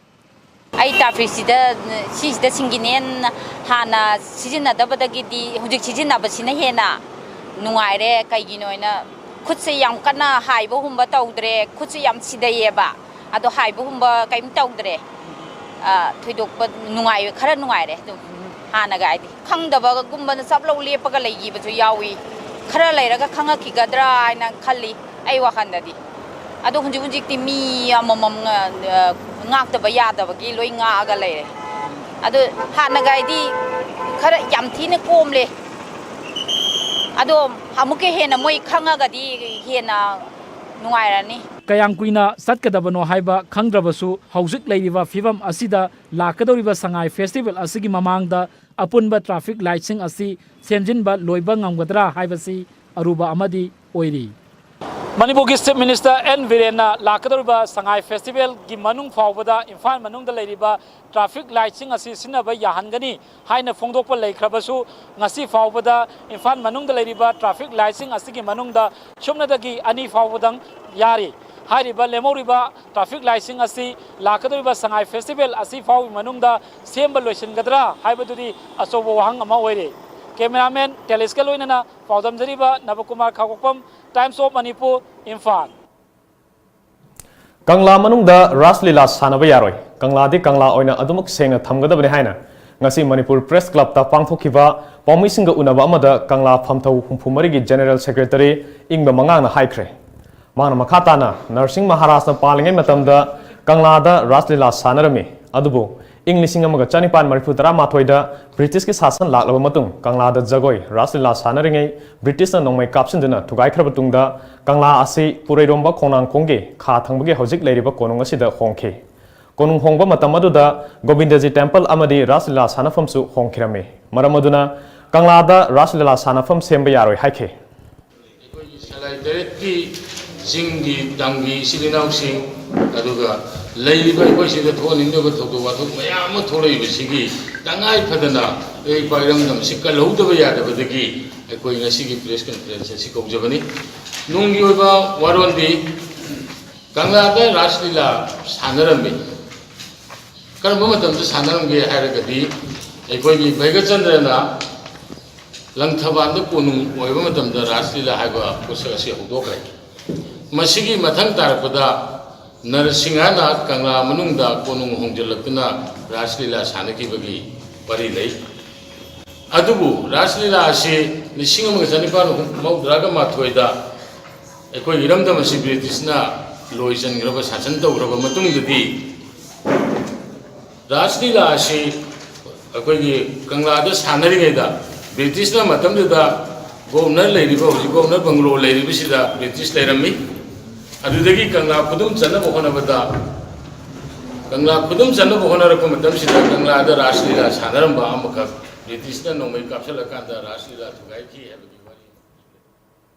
ꯑꯩ trafficꯁꯤꯗ, ꯁꯤꯁꯤꯗ ꯁꯤꯡꯒꯤꯅꯦꯟ ꯍꯥꯟꯅ ꯁꯤꯖꯤꯟꯅꯗꯕꯗꯒꯤꯗꯤ ꯍꯧꯖꯤꯛ ꯁꯤꯖꯤꯟꯅꯕꯁꯤꯅ ꯍꯦꯟꯅ ꯅꯨꯡꯉꯥꯏꯔꯦ꯫ ꯀꯩꯒꯤꯅꯣ ꯍꯥꯏꯅ ꯈꯨꯠꯁꯦ ꯌꯥꯝ ꯀꯟꯅ ꯍꯥꯏꯕꯒꯨꯝꯕ ꯇꯧꯗ꯭ꯔꯦ, ꯈꯨꯠꯁꯦ ꯌꯥꯝ ꯁꯤꯗꯩꯌꯦꯕ꯫ ꯑꯗꯣ ꯍꯥꯏꯕꯒꯨꯝꯕ ꯀꯩꯝ ꯇꯧꯗ꯭ꯔꯦ꯫ ꯑ, ꯊꯣꯏꯗꯣꯛꯄ ꯅꯨꯡꯉꯥꯏ, ꯈꯔ ꯅꯨꯡꯉꯥꯏꯔꯦ ꯑꯗꯨꯝ꯫ ꯍꯥꯟꯅꯒ ꯍꯥꯏꯗꯤ ꯈꯪꯗꯕꯒꯨꯝꯕꯅ ꯆꯞ ꯂꯧ ꯂꯦꯞꯄꯒ ꯂꯩꯈꯤꯕꯁꯨ ꯌꯥꯎꯏ꯫ ꯈꯔ ꯂꯩꯔꯒ ꯈꯪꯉꯛꯈꯤꯒꯗ꯭ꯔꯥ ꯍꯥꯏꯅ ꯈꯜꯂꯤ ꯑꯩ ꯋꯥꯈꯜꯗꯗꯤ꯫ ꯑꯗꯣ ꯍꯧꯖꯤꯛ ꯍꯧꯖꯤꯛꯇꯤ ꯃꯤ ꯑꯃꯃꯝ ꯉ-, ꯑ, ꯉꯥꯛꯇꯕ ꯌꯥꯗꯕꯒꯤ ꯂꯣꯏ ꯉꯥꯛꯑꯒ ꯂꯩꯔꯦ꯫ ꯑꯗꯣ ꯍꯥꯟꯅꯒ ꯍꯥꯏꯗꯤ ꯈꯔ ꯌꯥꯝ ꯊꯤꯅ ꯀꯣꯝꯂꯦ꯫ ꯑꯗꯣ ꯑꯃꯨꯛꯀ ꯍꯦꯟꯅ ꯃꯣꯏ ꯈꯪꯉꯒꯗꯤ ꯍꯦꯟꯅ ꯅꯨꯡꯉꯥꯏꯔꯅꯤ꯫ ꯀꯌꯥꯝ ꯀꯨꯏꯅ ꯆꯠꯀꯗꯕꯅꯣ ꯍꯥꯏꯕ ꯈꯪꯗ꯭ꯔꯕꯁꯨ, ꯍꯧꯖꯤꯛ ꯂꯩꯔꯤꯕ ꯐꯤꯕꯝ ꯑꯁꯤꯗ ꯂꯥꯛꯀꯗꯧꯔꯤꯕ ꯁꯉꯥꯏ festival ꯑꯁꯤꯒꯤ ꯃꯃꯥꯡꯗ ꯑꯄꯨꯟꯕ traffic lightꯁꯤꯡ ꯑꯁꯤ ꯁꯦꯝꯖꯤꯟꯕ ꯂꯣꯏꯕ ꯉꯝꯒꯗ꯭ꯔꯥ ꯍꯥꯏꯕꯁꯤ ꯑꯔꯨꯕ ꯑꯃꯗꯤ ꯑꯣꯏꯔꯤ꯫ ꯃꯅꯤꯄꯨꯔꯒꯤ Chief Minister ꯑꯦꯟ ꯕꯤꯔꯦꯟꯅ ꯂꯥꯛꯀꯗꯧꯔꯤꯕ ꯁꯉꯥꯏ festivalꯒꯤ ꯃꯅꯨꯡ ꯐꯥꯎꯕꯗ ꯏꯝꯐꯥꯜ ꯃꯅꯨꯡꯗ ꯂꯩꯔꯤꯕ traffic lightꯁꯤꯡ ꯑꯁꯤ ꯁꯤꯖꯤꯟꯅꯕ ꯌꯥꯍꯟꯒꯅꯤ ꯍꯥꯏꯅ ꯐꯣꯡꯗꯣꯛꯄ ꯂꯩꯈ꯭ꯔꯕꯁꯨ, ꯉꯁꯤ ꯐꯥꯎꯕꯗ ꯏꯝꯐꯥꯜ ꯃꯅꯨꯡꯗ ꯂꯩꯔꯤꯕ traffic lightꯁꯤꯡ ꯑꯁꯤꯒꯤ ꯃꯅꯨꯡꯗ ꯁꯨꯞꯅꯗꯒꯤ ꯑꯅꯤ ꯐꯥꯎꯕꯗꯪ ꯌꯥꯔꯤ꯫ ꯍꯥꯏꯔꯤꯕ ꯂꯦꯝꯍꯧꯔꯤꯕ traffic lightꯁꯤꯡ ꯑꯁꯤ ꯂꯥꯛꯀꯗꯧꯔꯤꯕ ꯁꯉꯥꯏ festival ꯑꯁꯤ ꯐꯥꯎꯒꯤ ꯃꯅꯨꯡꯗ ꯁꯦꯝꯕ ꯂꯣꯏꯁꯤꯟꯒꯗ꯭ꯔꯥ ꯍꯥꯏꯕꯗꯨꯗꯤ ꯑꯆꯧꯕ ꯋꯥꯍꯪ ꯑꯃ ꯑꯣꯏꯔꯤ꯫ Cameraman ꯇꯦꯂꯤꯁꯀ ꯂꯣꯏꯅꯅ ꯄꯥꯎꯗꯝꯖꯔꯤꯕ ꯅꯕꯀꯨꯃꯥꯔ ꯈꯥꯉꯣꯛꯄꯝ, Times of Manipur, ꯏꯝꯐꯥꯜ꯫ ꯀꯪꯂꯥ ꯃꯅꯨꯡꯗ ꯔꯥꯁ ꯂꯤꯂꯥ ꯁꯥꯟꯅꯕ ꯌꯥꯔꯣꯏ꯫ ꯀꯪꯂꯥꯗꯤ ꯀꯪꯂꯥ ꯑꯣꯏꯅ ꯑꯗꯨꯃꯛ ꯁꯦꯡꯅ ꯊꯝꯒꯗꯕꯅꯤ ꯍꯥꯏꯅ ꯉꯁꯤ ꯃꯅꯤꯄꯨꯔ ꯄ꯭ꯔꯦꯁ ꯀ꯭ꯂꯕꯇ ꯄꯥꯡꯊꯣꯛꯈꯤꯕ ꯄꯥꯎꯃꯤꯁꯤꯡꯒ ꯎꯅꯕ ꯑꯃꯗ ꯀꯪꯂꯥ ꯐꯝꯊꯧ ꯍꯨꯝꯐꯨ ꯃꯔꯤꯒꯤ ꯖꯦꯅꯦꯔꯦꯜ ꯁꯦꯀ꯭ꯔꯦꯇꯔꯤ ꯏꯪꯕ ꯃꯉꯥꯡꯅ ꯍꯥꯏꯈ꯭ꯔꯦ꯫ ꯃꯥꯅ ꯃꯈꯥ ꯇꯥꯅ ꯅꯔꯁꯤꯡ ꯃꯍꯥꯔꯥꯖꯅ ꯄꯥꯜꯂꯤꯉꯩ ꯃꯇꯝꯗ ꯀꯪꯂꯥꯗ ꯔꯥꯁ ꯂꯤꯂꯥ ꯁꯥꯟꯅꯔꯝꯃꯤ, ꯑꯗꯨꯕꯨ ꯏꯪ ꯂꯤꯁꯤꯡ ꯑꯃꯒ ꯆꯅꯤꯄꯥꯟ ꯃꯔꯤꯐꯨ ꯇꯔꯥꯃꯥꯊꯣꯏꯗ ꯕ꯭ꯔꯤꯇꯤꯁꯀꯤ ꯁꯥꯁꯟ ꯂꯥꯛꯂꯕ ꯃꯇꯨꯡ ꯀꯪꯂꯥꯗ ꯖꯒꯣꯏ ꯔꯥꯁ ꯂꯤꯂꯥ ꯁꯥꯟꯅꯔꯤꯉꯩ ꯕ꯭ꯔꯤꯇꯤꯁꯅ ꯅꯣꯡꯃꯩ ꯀꯥꯞꯁꯤꯟꯗꯨꯅ ꯊꯨꯒꯥꯏꯈ꯭ꯔꯕ ꯇꯨꯡꯗ ꯀꯪꯂꯥ ꯑꯁꯤ ꯄꯨꯔꯩꯔꯣꯝꯕ ꯈꯣꯡꯅꯥꯡꯈꯣꯡꯒꯤ ꯈꯥ ꯊꯪꯕꯒꯤ ꯍꯧꯖꯤꯛ ꯂꯩꯔꯤꯕ ꯀꯣꯅꯨꯡ ꯑꯁꯤꯗ ꯍꯣꯡꯈꯤ꯫ ꯀꯣꯅꯨꯡ ꯍꯣꯡꯕ ꯃꯇꯝ ꯑꯗꯨꯗ ꯒꯣꯕꯤꯟꯗꯖꯤ ꯇꯦꯝꯄꯜ ꯑꯃꯗꯤ ꯔꯥꯁ ꯂꯤꯂꯥ ꯁꯥꯟꯅꯐꯝꯁꯨ ꯍꯣꯡꯈꯤꯔꯝꯃꯤ꯫ ꯃꯔꯝ ꯑꯗꯨꯅ ꯀꯪꯂꯥꯗ ꯔꯥꯁ ꯂꯤꯂꯥ ꯁꯥꯟꯅꯐꯝ ꯁꯦꯝꯕ ꯌꯥꯔꯣꯏ ꯍꯥꯏꯈꯤ꯫ ꯑꯩꯈꯣꯏꯒꯤ ꯁꯂꯥꯏ ꯇꯔꯦꯠꯀꯤ ꯆꯤꯡꯒꯤ ꯇꯝꯒꯤ ꯏꯆꯤꯜ ꯏꯅꯥꯎꯁꯤꯡ, ꯑꯗꯨꯒ ꯂꯩꯔꯤꯕ ꯑꯩꯈꯣꯏ ꯁꯤꯗ ꯊꯣꯛꯍꯟꯅꯤꯡꯗꯕ ꯊꯧꯗꯣꯛ ꯋꯥꯊꯣꯛ ꯃꯌꯥꯝ ꯑꯃ ꯊꯣꯛꯂꯛꯏꯕꯁꯤꯒꯤ ꯇꯉꯥꯏ ꯐꯗꯅ ꯑꯩꯈꯣꯏ ꯏꯄꯥ ꯏꯔꯝꯗꯝꯁꯤ ꯀꯜꯍꯧꯗꯕ ꯌꯥꯗꯕꯗꯒꯤ ꯑꯩꯈꯣꯏ ꯉꯁꯤꯒꯤ ꯄ꯭ꯔꯦꯁ ꯀꯟꯐꯔꯦꯟꯁ ꯑꯁꯤ ꯀꯧꯖꯕꯅꯤ꯫ ꯅꯨꯡꯒꯤ ꯑꯣꯏꯕ ꯋꯥꯔꯣꯜꯗꯤ ꯀꯪꯂꯥꯗ ꯔꯥꯁ ꯂꯤꯂꯥ ꯁꯥꯟꯅꯔꯝꯃꯤ꯫ ꯀꯔꯝꯕ ꯃꯇꯝꯗ ꯁꯥꯟꯅꯔꯝꯒꯦ ꯍꯥꯏꯔꯒꯗꯤ, ꯑꯩꯈꯣꯏꯒꯤ ꯚꯩꯒꯆꯟꯗ꯭ꯔꯅ ꯂꯪꯊꯕꯥꯜꯗ ꯀꯣꯅꯨꯡ ꯑꯣꯏꯕ ꯃꯇꯝꯗ ꯔꯥꯁ ꯂꯤꯂꯥ ꯍꯥꯏꯕ ꯄꯣꯠꯁꯛ ꯑꯁꯤ ꯍꯧꯗꯣꯛꯈ꯭ꯔꯦ꯫ ꯃꯁꯤꯒꯤ ꯃꯊꯪ ꯇꯥꯔꯛꯄꯗ ꯅꯔꯁꯤꯡꯍꯅ ꯀꯪꯂꯥ ꯃꯅꯨꯡꯗ ꯀꯣꯅꯨꯡ ꯍꯣꯡꯖꯤꯜꯂꯛꯇꯨꯅ ꯔꯥꯁ ꯂꯤꯂꯥ ꯁꯥꯟꯅꯈꯤꯕꯒꯤ ꯋꯥꯔꯤ ꯂꯩ꯫ ꯑꯗꯨꯕꯨ ꯔꯥꯁ ꯂꯤꯂꯥ ꯑꯁꯤ ꯂꯤꯁꯤꯡ ꯑꯃꯒ ꯆꯅꯤꯄꯥꯟ ꯃꯧꯗ꯭ꯔꯥꯒ ꯃꯥꯊꯣꯏꯗ ꯑꯩꯈꯣꯏ ꯏꯔꯝꯗꯝ ꯑꯁꯤ ꯕ꯭ꯔꯤꯇꯤꯁꯅ ꯂꯣꯏꯁꯤꯟꯈ꯭ꯔꯕ, ꯁꯥꯁꯟ ꯇꯧꯈ꯭ꯔꯕ ꯃꯇꯨꯡꯗꯗꯤ ꯔꯥꯁ ꯂꯤꯂꯥ ꯑꯁꯤ ꯑꯩꯈꯣꯏꯒꯤ ꯀꯪꯂꯥꯗ ꯁꯥꯟꯅꯔꯤꯉꯩꯗ ꯕ꯭ꯔꯤꯇꯤꯁꯅ ꯃꯇꯝꯗꯨꯗ ꯒꯣꯕꯔꯅꯔ ꯂꯩꯔꯤꯕ, ꯍꯧꯖꯤꯛ ꯒꯣꯕꯔꯅꯔ ꯕꯪꯒ꯭ꯂꯣ ꯂꯩꯔꯤꯕꯁꯤꯗ ꯕ꯭ꯔꯤꯇꯤꯁ ꯂꯩꯔꯝꯃꯤ꯫ ꯑꯗꯨꯗꯒꯤ ꯀꯪꯂꯥ ꯈꯨꯗꯨꯝ ꯆꯟꯅꯕ ꯍꯣꯠꯅꯕꯗ, ꯀꯪꯂꯥ ꯈꯨꯗꯨꯝ ꯆꯟꯅꯕ ꯍꯣꯠꯅꯔꯛꯄ ꯃꯇꯝꯁꯤꯗ ꯀꯪꯂꯥꯗ ꯔꯥꯁ ꯂꯤꯂꯥ ꯁꯥꯟꯅꯔꯝꯕ ꯑꯃꯈꯛ ꯕ꯭ꯔꯤꯇꯤꯁꯅ ꯅꯣꯡꯃꯩ ꯀꯥꯞꯁꯤꯜꯂꯀꯥꯟꯗ ꯔꯥꯁ ꯂꯤꯂꯥ ꯊꯨꯒꯥꯏꯈꯤ ꯍꯥꯏꯕꯒꯤ ꯋꯥꯔꯤ꯫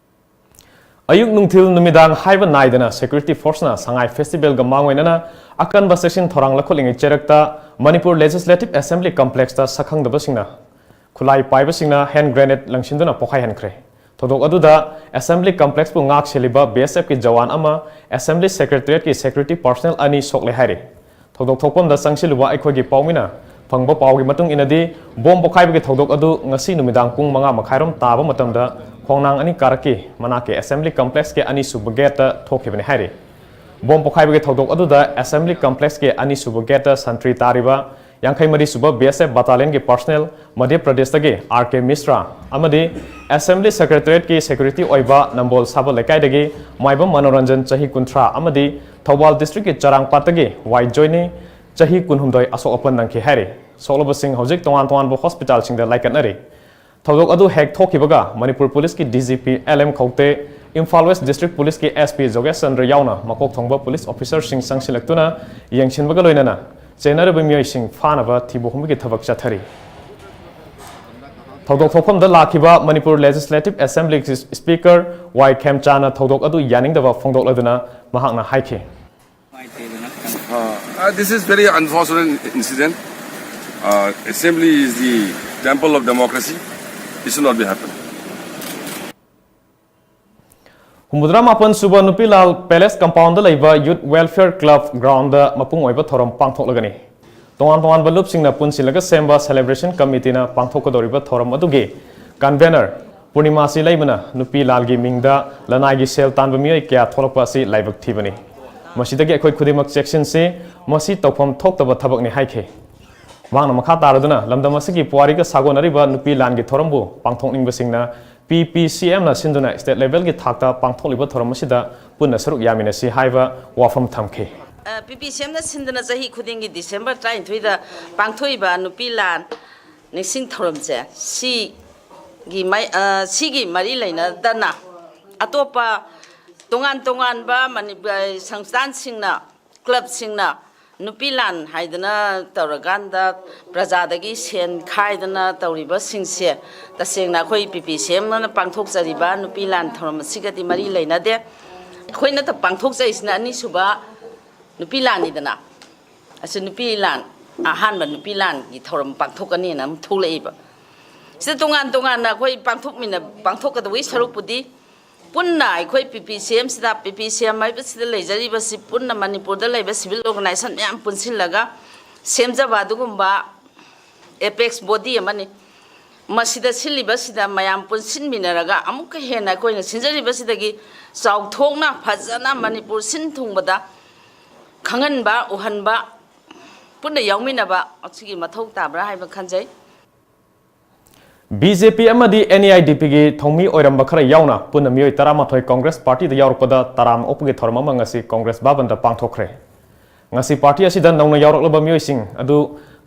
ꯑꯌꯨꯛ, ꯅꯨꯡꯊꯤꯜ, ꯅꯨꯃꯤꯗꯥꯡ ꯍꯥꯏꯕ ꯅꯥꯏꯗꯅ ꯁꯦꯀ꯭ꯌꯨꯔꯤꯇꯤ ꯐꯣꯔꯁꯅ ꯁꯉꯥꯏ ꯐꯦꯁꯇꯤꯚꯦꯜꯒ ꯃꯥꯡꯑꯣꯏꯅꯅ ꯑꯀꯟꯕ ꯆꯦꯛꯁꯤꯟ ꯊꯧꯔꯥꯡ ꯂꯧꯈꯠꯂꯤꯉꯩ ꯆꯩꯔꯛꯇ ꯃꯅꯤꯄꯨꯔ ꯂꯦꯖꯤꯁꯂꯦꯇꯤꯚ ꯑꯦꯁꯦꯝꯕ꯭ꯂꯤ ꯀꯝꯄ꯭ꯂꯦꯛꯁꯇ ꯁꯛꯈꯪꯗꯕꯁꯤꯡꯅ ꯈꯨꯠꯂꯥꯏ ꯄꯥꯏꯕꯁꯤꯡꯅ ꯍꯦꯟ ꯒ꯭ꯔꯦꯅꯦꯗ ꯂꯪꯁꯤꯟꯗꯨꯅ ꯄꯣꯈꯥꯏꯍꯟꯈ꯭ꯔꯦ꯫ ꯊꯧꯗꯣꯛ ꯑꯗꯨꯗ ꯑꯦꯁꯦꯝꯕ꯭ꯂꯤ ꯀꯝꯄ꯭ꯂꯦꯛꯁꯄꯨ ꯉꯥꯛ ꯁꯦꯜꯂꯤꯕ ꯕꯤ ꯑꯦꯁ ꯑꯦꯐꯀꯤ ꯖꯋꯥꯟ ꯑꯃ, ꯑꯦꯁꯦꯝꯕ꯭ꯂꯤ ꯁꯦꯀ꯭ꯔꯦꯇꯔꯤꯌꯦꯠꯀꯤ ꯁꯦꯀ꯭ꯌꯨꯔꯤꯇꯤ ꯄꯥꯔꯁꯅꯦꯜ ꯑꯅꯤ ꯁꯣꯛꯂꯦ ꯍꯥꯏꯔꯤ꯫ ꯊꯧꯗꯣꯛ ꯊꯣꯛꯐꯝꯗ ꯆꯪꯁꯤꯜꯂꯨꯕ ꯑꯩꯈꯣꯏꯒꯤ ꯄꯥꯎꯃꯤꯅ ꯐꯪꯕ ꯄꯥꯎꯒꯤ ꯃꯇꯨꯡ ꯏꯟꯅꯗꯤ, ꯕꯣꯝ ꯄꯣꯈꯥꯏꯕꯒꯤ ꯊꯧꯗꯣꯛ ꯑꯗꯨ ꯉꯁꯤ ꯅꯨꯃꯤꯗꯥꯡ ꯄꯨꯡ ꯃꯉꯥ ꯃꯈꯥꯏꯔꯣꯝ ꯇꯥꯕ ꯃꯇꯝꯗ ꯈꯣꯡꯅꯥꯡ ꯑꯅꯤ ꯀꯥꯔꯛꯀꯤ ꯃꯅꯥꯛꯀꯤ ꯑꯦꯁꯦꯝꯕ꯭ꯂꯤ ꯀꯝꯄ꯭ꯂꯦꯛꯁꯀꯤ ꯑꯅꯤꯁꯨꯕ ꯒꯦꯠꯇ ꯊꯣꯛꯈꯤꯕꯅꯤ ꯍꯥꯏꯔꯤ꯫ ꯕꯣꯝ ꯄꯣꯈꯥꯏꯕꯒꯤ ꯊꯧꯗꯣꯛ ꯑꯗꯨꯗ ꯑꯦꯁꯦꯝꯕ꯭ꯂꯤ ꯀꯝꯄ꯭ꯂꯦꯛꯁꯀꯤ ꯑꯅꯤꯁꯨꯕ ꯒꯦꯠꯇ ꯁꯟꯇ꯭ꯔꯤ ꯇꯥꯔꯤꯕ ꯌꯥꯡꯈꯩ ꯃꯔꯤ ꯁꯨꯕ B S F battalionꯒꯤ personnel, ꯃꯙ꯭ꯌ ꯄ꯭ꯔꯗꯦꯁꯇꯒꯤ R K Mishra ꯑꯃꯗꯤ Assembly Secretariatꯀꯤ security ꯑꯣꯏꯕ ꯅꯝꯕꯣꯜ ꯁꯥꯕ ꯂꯩꯀꯥꯏꯗꯒꯤ ꯃꯥꯏꯕꯝ ꯃꯅꯣꯔꯟꯖꯟ, ꯆꯍꯤ ꯀꯨꯟꯊ꯭ꯔꯥ, ꯑꯃꯗꯤ ꯊꯧꯕꯥꯜ districtꯀꯤ ꯆꯔꯥꯡꯄꯥꯠꯇꯒꯤ Y Johnny, ꯆꯍꯤ ꯀꯨꯟꯍꯨꯝꯗꯣꯏ, ꯑꯁꯣꯛ ꯑꯄꯟ ꯅꯪꯈꯤ ꯍꯥꯏꯔꯤ꯫ ꯁꯣꯛꯂꯕꯁꯤꯡ ꯍꯧꯖꯤꯛ ꯇꯣꯉꯥꯟ ꯇꯣꯉꯥꯟꯕ hospitalꯁꯤꯡꯗ ꯂꯥꯏꯀꯠꯅꯔꯤ꯫ ꯊꯧꯗꯣꯛ ꯑꯗꯨ ꯍꯦꯛ ꯊꯣꯛꯈꯤꯕꯒ ꯃꯅꯤꯄꯨꯔ ꯄꯨꯂꯤꯁꯀꯤ D G P L M ꯈꯧꯇꯦ, Imphal West District ꯄꯨꯂꯤꯁꯀꯤ S P ꯖꯣꯒꯦꯁ ꯆꯟꯗ꯭ꯔ ꯌꯥꯎꯅ ꯃꯀꯣꯛ ꯊꯣꯡꯕ ꯄꯨꯂꯤꯁ officerꯁꯤꯡ ꯆꯪꯁꯤꯜꯂꯛꯇꯨꯅ ꯌꯦꯡꯁꯤꯟꯕꯒ ꯂꯣꯏꯅꯅ ꯆꯦꯟꯅꯔꯤꯕ ꯃꯤꯑꯣꯏꯁꯤꯡ ꯐꯥꯅꯕ ꯊꯤꯕ ꯍꯨꯝꯕꯒꯤ ꯊꯕꯛ ꯆꯠꯊꯔꯤ꯫ ꯊꯧꯗꯣꯛ ꯊꯣꯛꯐꯝꯗ ꯂꯥꯛꯈꯤꯕ Manipur Legislative Assembly Speaker Y Khemchana ꯊꯧꯗꯣꯛ ꯑꯗꯨ ꯌꯥꯅꯤꯡꯗꯕ ꯐꯣꯡꯗꯣꯛꯂꯗꯨꯅ ꯃꯍꯥꯛꯅ ꯍꯥꯏꯈꯤ꯫ Uh, this is very unfortunate incident. Uh, assembly is the temple of democracy. It should not be happened. ꯍꯨꯝꯐꯨꯇꯔꯥ ꯃꯥꯄꯟ ꯁꯨꯕ ꯅꯨꯄꯤ ꯂꯥꯜ Palace compoundꯗ ꯂꯩꯕ Youth Welfare Club groundꯗ ꯃꯄꯨꯡ ꯑꯣꯏꯕ ꯊꯧꯔꯝ ꯄꯥꯡꯊꯣꯛꯂꯒꯅꯤ꯫ ꯇꯣꯉꯥꯟ ꯇꯣꯉꯥꯟꯕ ꯂꯨꯞꯁꯤꯡꯅ ꯄꯨꯟꯁꯤꯜꯂꯒ ꯁꯦꯝꯕ celebration committeeꯅ ꯄꯥꯡꯊꯣꯛꯀꯗꯧꯔꯤꯕ ꯊꯧꯔꯝ ꯑꯗꯨꯒꯤ convener ꯄꯨꯔꯅꯤꯃꯥ ꯁꯤꯂꯩꯃꯅ ꯅꯨꯄꯤ ꯂꯥꯜꯒꯤ ꯃꯤꯡꯗ ꯂꯅꯥꯏꯒꯤ ꯁꯦꯜ ꯇꯥꯟꯕ ꯃꯤꯑꯣꯏ ꯀꯌꯥ ꯊꯣꯛꯂꯛꯄ ꯑꯁꯤ ꯂꯥꯏꯕꯛ ꯊꯤꯕꯅꯤ꯫ ꯃꯁꯤꯗꯒꯤ ꯑꯩꯈꯣꯏ ꯈꯨꯗꯤꯡꯃꯛ ꯆꯦꯛꯁꯤꯟꯁꯤ, ꯃꯁꯤ ꯇꯧꯐꯝ ꯊꯣꯛꯇꯕ ꯊꯕꯛꯅꯤ ꯍꯥꯏꯈꯤ꯫ ꯃꯍꯥꯛꯅ ꯃꯈꯥ ꯇꯥꯔꯗꯨꯅ ꯂꯝꯗꯝ ꯑꯁꯤꯒꯤ ꯄꯨꯋꯥꯔꯤꯒ ꯁꯥꯒꯣꯟꯅꯔꯤꯕ ꯅꯨꯄꯤ ꯂꯥꯟꯒꯤ ꯊꯧꯔꯝꯕꯨ ꯄꯥꯡꯊꯣꯛꯅꯤꯡꯕꯁꯤꯡꯅ P P C Mꯅ ꯁꯤꯟꯗꯨꯅ state levelꯒꯤ ꯊꯥꯛꯇ ꯄꯥꯡꯊꯣꯛꯂꯤꯕ ꯊꯧꯔꯝ ꯑꯁꯤꯗ ꯄꯨꯟꯅ ꯁꯔꯨꯛ ꯌꯥꯃꯤꯟꯅꯁꯤ ꯍꯥꯏꯕ ꯋꯥꯐꯝ ꯊꯝꯈꯤ꯫ P P C Mꯅ ꯁꯤꯟꯗꯨꯅ ꯆꯍꯤ ꯈꯨꯗꯤꯡꯒꯤ December ꯇꯔꯥꯅꯤꯊꯣꯏꯗ ꯄꯥꯡꯊꯣꯛꯏꯕ ꯅꯨꯄꯤ ꯂꯥꯟ ꯅꯤꯡꯁꯤꯡ ꯊꯧꯔꯝꯁꯦ ꯁꯤꯒꯤ ꯃꯥꯏ-, ꯑ, ꯁꯤꯒꯤ ꯃꯔꯤ ꯂꯩꯅꯗꯅ ꯑꯇꯣꯞꯄ ꯇꯣꯉꯥꯟ ꯇꯣꯉꯥꯟꯕ ꯃꯅꯤ-, ꯑ, ꯁꯪꯁꯊꯥꯟꯁꯤꯡꯅ, clubꯁꯤꯡꯅ ꯅꯨꯄꯤ ꯂꯥꯟ ꯍꯥꯏꯗꯅ ꯇꯧꯔꯀꯥꯟꯗ ꯄ꯭ꯔꯖꯥꯗꯒꯤ ꯁꯦꯟ ꯈꯥꯏꯗꯅ ꯇꯧꯔꯤꯕꯁꯤꯡꯁꯦ ꯇꯁꯦꯡꯅ ꯑꯩꯈꯣꯏ P P C Mꯅ ꯄꯥꯡꯊꯣꯛꯆꯔꯤꯕ ꯅꯨꯄꯤ ꯂꯥꯟ ꯊꯧꯔꯝ ꯑꯁꯤꯒꯗꯤ ꯃꯔꯤ ꯂꯩꯅꯗꯦ꯫ ꯑꯩꯈꯣꯏꯅ ꯄꯥꯡꯊꯣꯛꯆꯔꯤꯁꯤꯅ ꯑꯅꯤꯁꯨꯕ ꯅꯨꯄꯤ ꯂꯥꯟꯅꯤꯗꯅ꯫ ꯑꯁꯤ ꯅꯨꯄꯤ ꯂꯥꯟ, ꯑꯍꯥꯟꯕ ꯅꯨꯄꯤ ꯂꯥꯟꯒꯤ ꯊꯧꯔꯝ ꯄꯥꯡꯊꯣꯛꯀꯅꯤꯅ ꯑꯃ ꯊꯣꯛꯂꯛꯏꯕ꯫ ꯁꯤꯗ ꯇꯣꯉꯥꯟ ꯇꯣꯉꯥꯟꯅ ꯑꯩꯈꯣꯏ ꯄꯥꯡꯊꯣꯛꯃꯤꯟꯅ-, ꯄꯥꯡꯊꯣꯛꯀꯗꯧꯕꯒꯤ ꯁꯔꯨꯛꯄꯨꯗꯤ ꯄꯨꯟꯅ ꯑꯩꯈꯣꯏ P P C Mꯁꯤꯗ, P P C M ꯍꯥꯏꯕꯁꯤꯗ ꯂꯩꯖꯔꯤꯕꯁꯤ ꯄꯨꯟꯅ ꯃꯅꯤꯄꯨꯔꯗ ꯂꯩꯕ civil organisation ꯃꯌꯥꯝ ꯄꯨꯟꯁꯤꯜꯂꯒ ꯁꯦꯝꯖꯕ ꯑꯗꯨꯒꯨꯝꯕ apex body ꯑꯃꯅꯤ꯫ ꯃꯁꯤꯗ ꯁꯤꯜꯂꯤꯕꯁꯤꯗ ꯃꯌꯥꯝ ꯄꯨꯟꯁꯤꯟꯃꯤꯟꯅꯔꯒ ꯑꯃꯨꯛꯀ ꯍꯦꯟꯅ ꯑꯩꯈꯣꯏꯅ ꯁꯤꯟꯖꯔꯤꯕꯁꯤꯗꯒꯤ ꯆꯥꯎꯊꯣꯛꯅ ꯐꯖꯅ ꯃꯅꯤꯄꯨꯔ ꯁꯤꯟ ꯊꯨꯡꯕꯗ ꯈꯪꯍꯟꯕ, ꯎꯍꯟꯕ, ꯄꯨꯟꯅ ꯌꯥꯎꯃꯤꯟꯅꯕ ꯑꯁꯤꯒꯤ ꯃꯊꯧ ꯇꯥꯕ꯭ꯔꯥ ꯍꯥꯏꯕ ꯈꯟꯖꯩ꯫ ꯕꯤ ꯖꯦ ꯄꯤ ꯑꯃꯗꯤ ꯑꯦꯟ ꯏ ꯑꯥꯏ ꯗꯤ ꯄꯤꯒꯤ ꯊꯧꯃꯤ ꯑꯣꯏꯔꯝꯕ ꯈꯔ ꯌꯥꯎꯅ ꯄꯨꯟꯅ ꯃꯤꯑꯣꯏ ꯇꯔꯥꯃꯥꯊꯣꯏ ꯀꯣꯡꯒ꯭ꯔꯦꯁ ꯄꯥꯔꯇꯤꯗ ꯌꯥꯎꯔꯛꯄꯗ ꯇꯔꯥꯝꯅ ꯑꯣꯛꯄꯒꯤ ꯊꯧꯔꯝ ꯑꯃ ꯉꯁꯤ ꯀꯣꯡꯒ꯭ꯔꯦꯁ ꯚꯕꯟꯗ ꯄꯥꯡꯊꯣꯛꯈ꯭ꯔꯦ꯫ ꯉꯁꯤ ꯄꯥꯔꯇꯤ ꯑꯁꯤꯗ ꯅꯧꯅ ꯌꯥꯎꯔꯛꯂꯕ ꯃꯤꯑꯣꯏꯁꯤꯡ ꯑꯗꯨ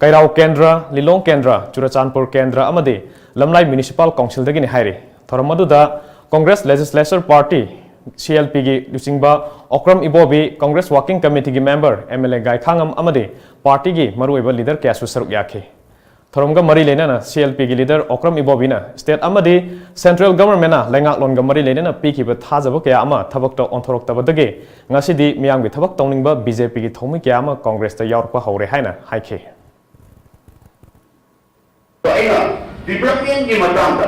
ꯀꯩꯔꯥꯎ ꯀꯦꯟꯗ꯭ꯔ, ꯂꯤꯂꯣꯡ ꯀꯦꯟꯗ꯭ꯔ, ꯆꯨꯔꯆꯥꯟꯄꯨꯔ ꯀꯦꯟꯗ꯭ꯔ ꯑꯃꯗꯤ ꯂꯝꯂꯥꯏ ꯃ꯭ꯌꯨꯅꯤꯁꯤꯄꯥꯜ ꯀꯥꯎꯟꯁꯤꯜꯗꯒꯤꯅꯤ ꯍꯥꯏꯔꯤ꯫ ꯊꯧꯔꯝ ꯑꯗꯨꯗ Congress legislature party, C L ꯄꯤꯒꯤ ꯂꯨꯆꯤꯡꯕ ꯑꯣꯀ꯭ꯔꯝ ꯏꯕꯣꯕꯤ, ꯀꯣꯡꯒ꯭ꯔꯦꯁ ꯋꯥꯔꯀꯤꯡ ꯀꯃꯤꯇꯤꯒꯤ member, M L A Gaikhangam ꯑꯃꯗꯤ ꯄꯥꯔꯇꯤꯒꯤ ꯃꯔꯨꯑꯣꯏꯕ ꯂꯤꯗꯔ ꯀꯌꯥꯁꯨ ꯁꯔꯨꯛ ꯌꯥꯈꯤ꯫ ꯊꯧꯔꯝꯒ ꯃꯔꯤ ꯂꯩꯅꯅ ꯁꯤ ꯑꯦꯜ ꯄꯤꯒꯤ ꯂꯤꯗꯔ ꯑꯣꯀ꯭ꯔꯝ ꯏꯕꯣꯕꯤꯅ ꯁ꯭ꯇꯦꯠ ꯑꯃꯗꯤ ꯁꯦꯟꯇ꯭ꯔꯦꯜ ꯒꯚꯔꯟꯃꯦꯟꯠꯅ ꯂꯩꯉꯥꯛꯂꯣꯟꯒ ꯃꯔꯤ ꯂꯩꯅꯅ ꯄꯤꯈꯤꯕ ꯊꯥꯖꯕ ꯀꯌꯥ ꯑꯃ ꯊꯕꯛꯇ ꯑꯣꯟꯊꯣꯔꯛꯇꯕꯗꯒꯤ ꯉꯁꯤꯗꯤ ꯃꯤꯌꯥꯝꯒꯤ ꯊꯕꯛ ꯇꯧꯅꯤꯡꯕ ꯕꯤ ꯖꯦ ꯄꯤꯒꯤ ꯊꯧꯃꯤ ꯀꯌꯥ ꯑꯃ ꯀꯣꯡꯒ꯭ꯔꯦꯁꯇ ꯌꯥꯎꯔꯛꯄ ꯍꯧꯔꯦ ꯍꯥꯏꯅ ꯍꯥꯏꯈꯤ꯫ ꯑꯩꯅ ꯗꯤꯕ꯭ꯂꯞꯃꯦꯟꯒꯤ ꯃꯇꯥꯡꯗ,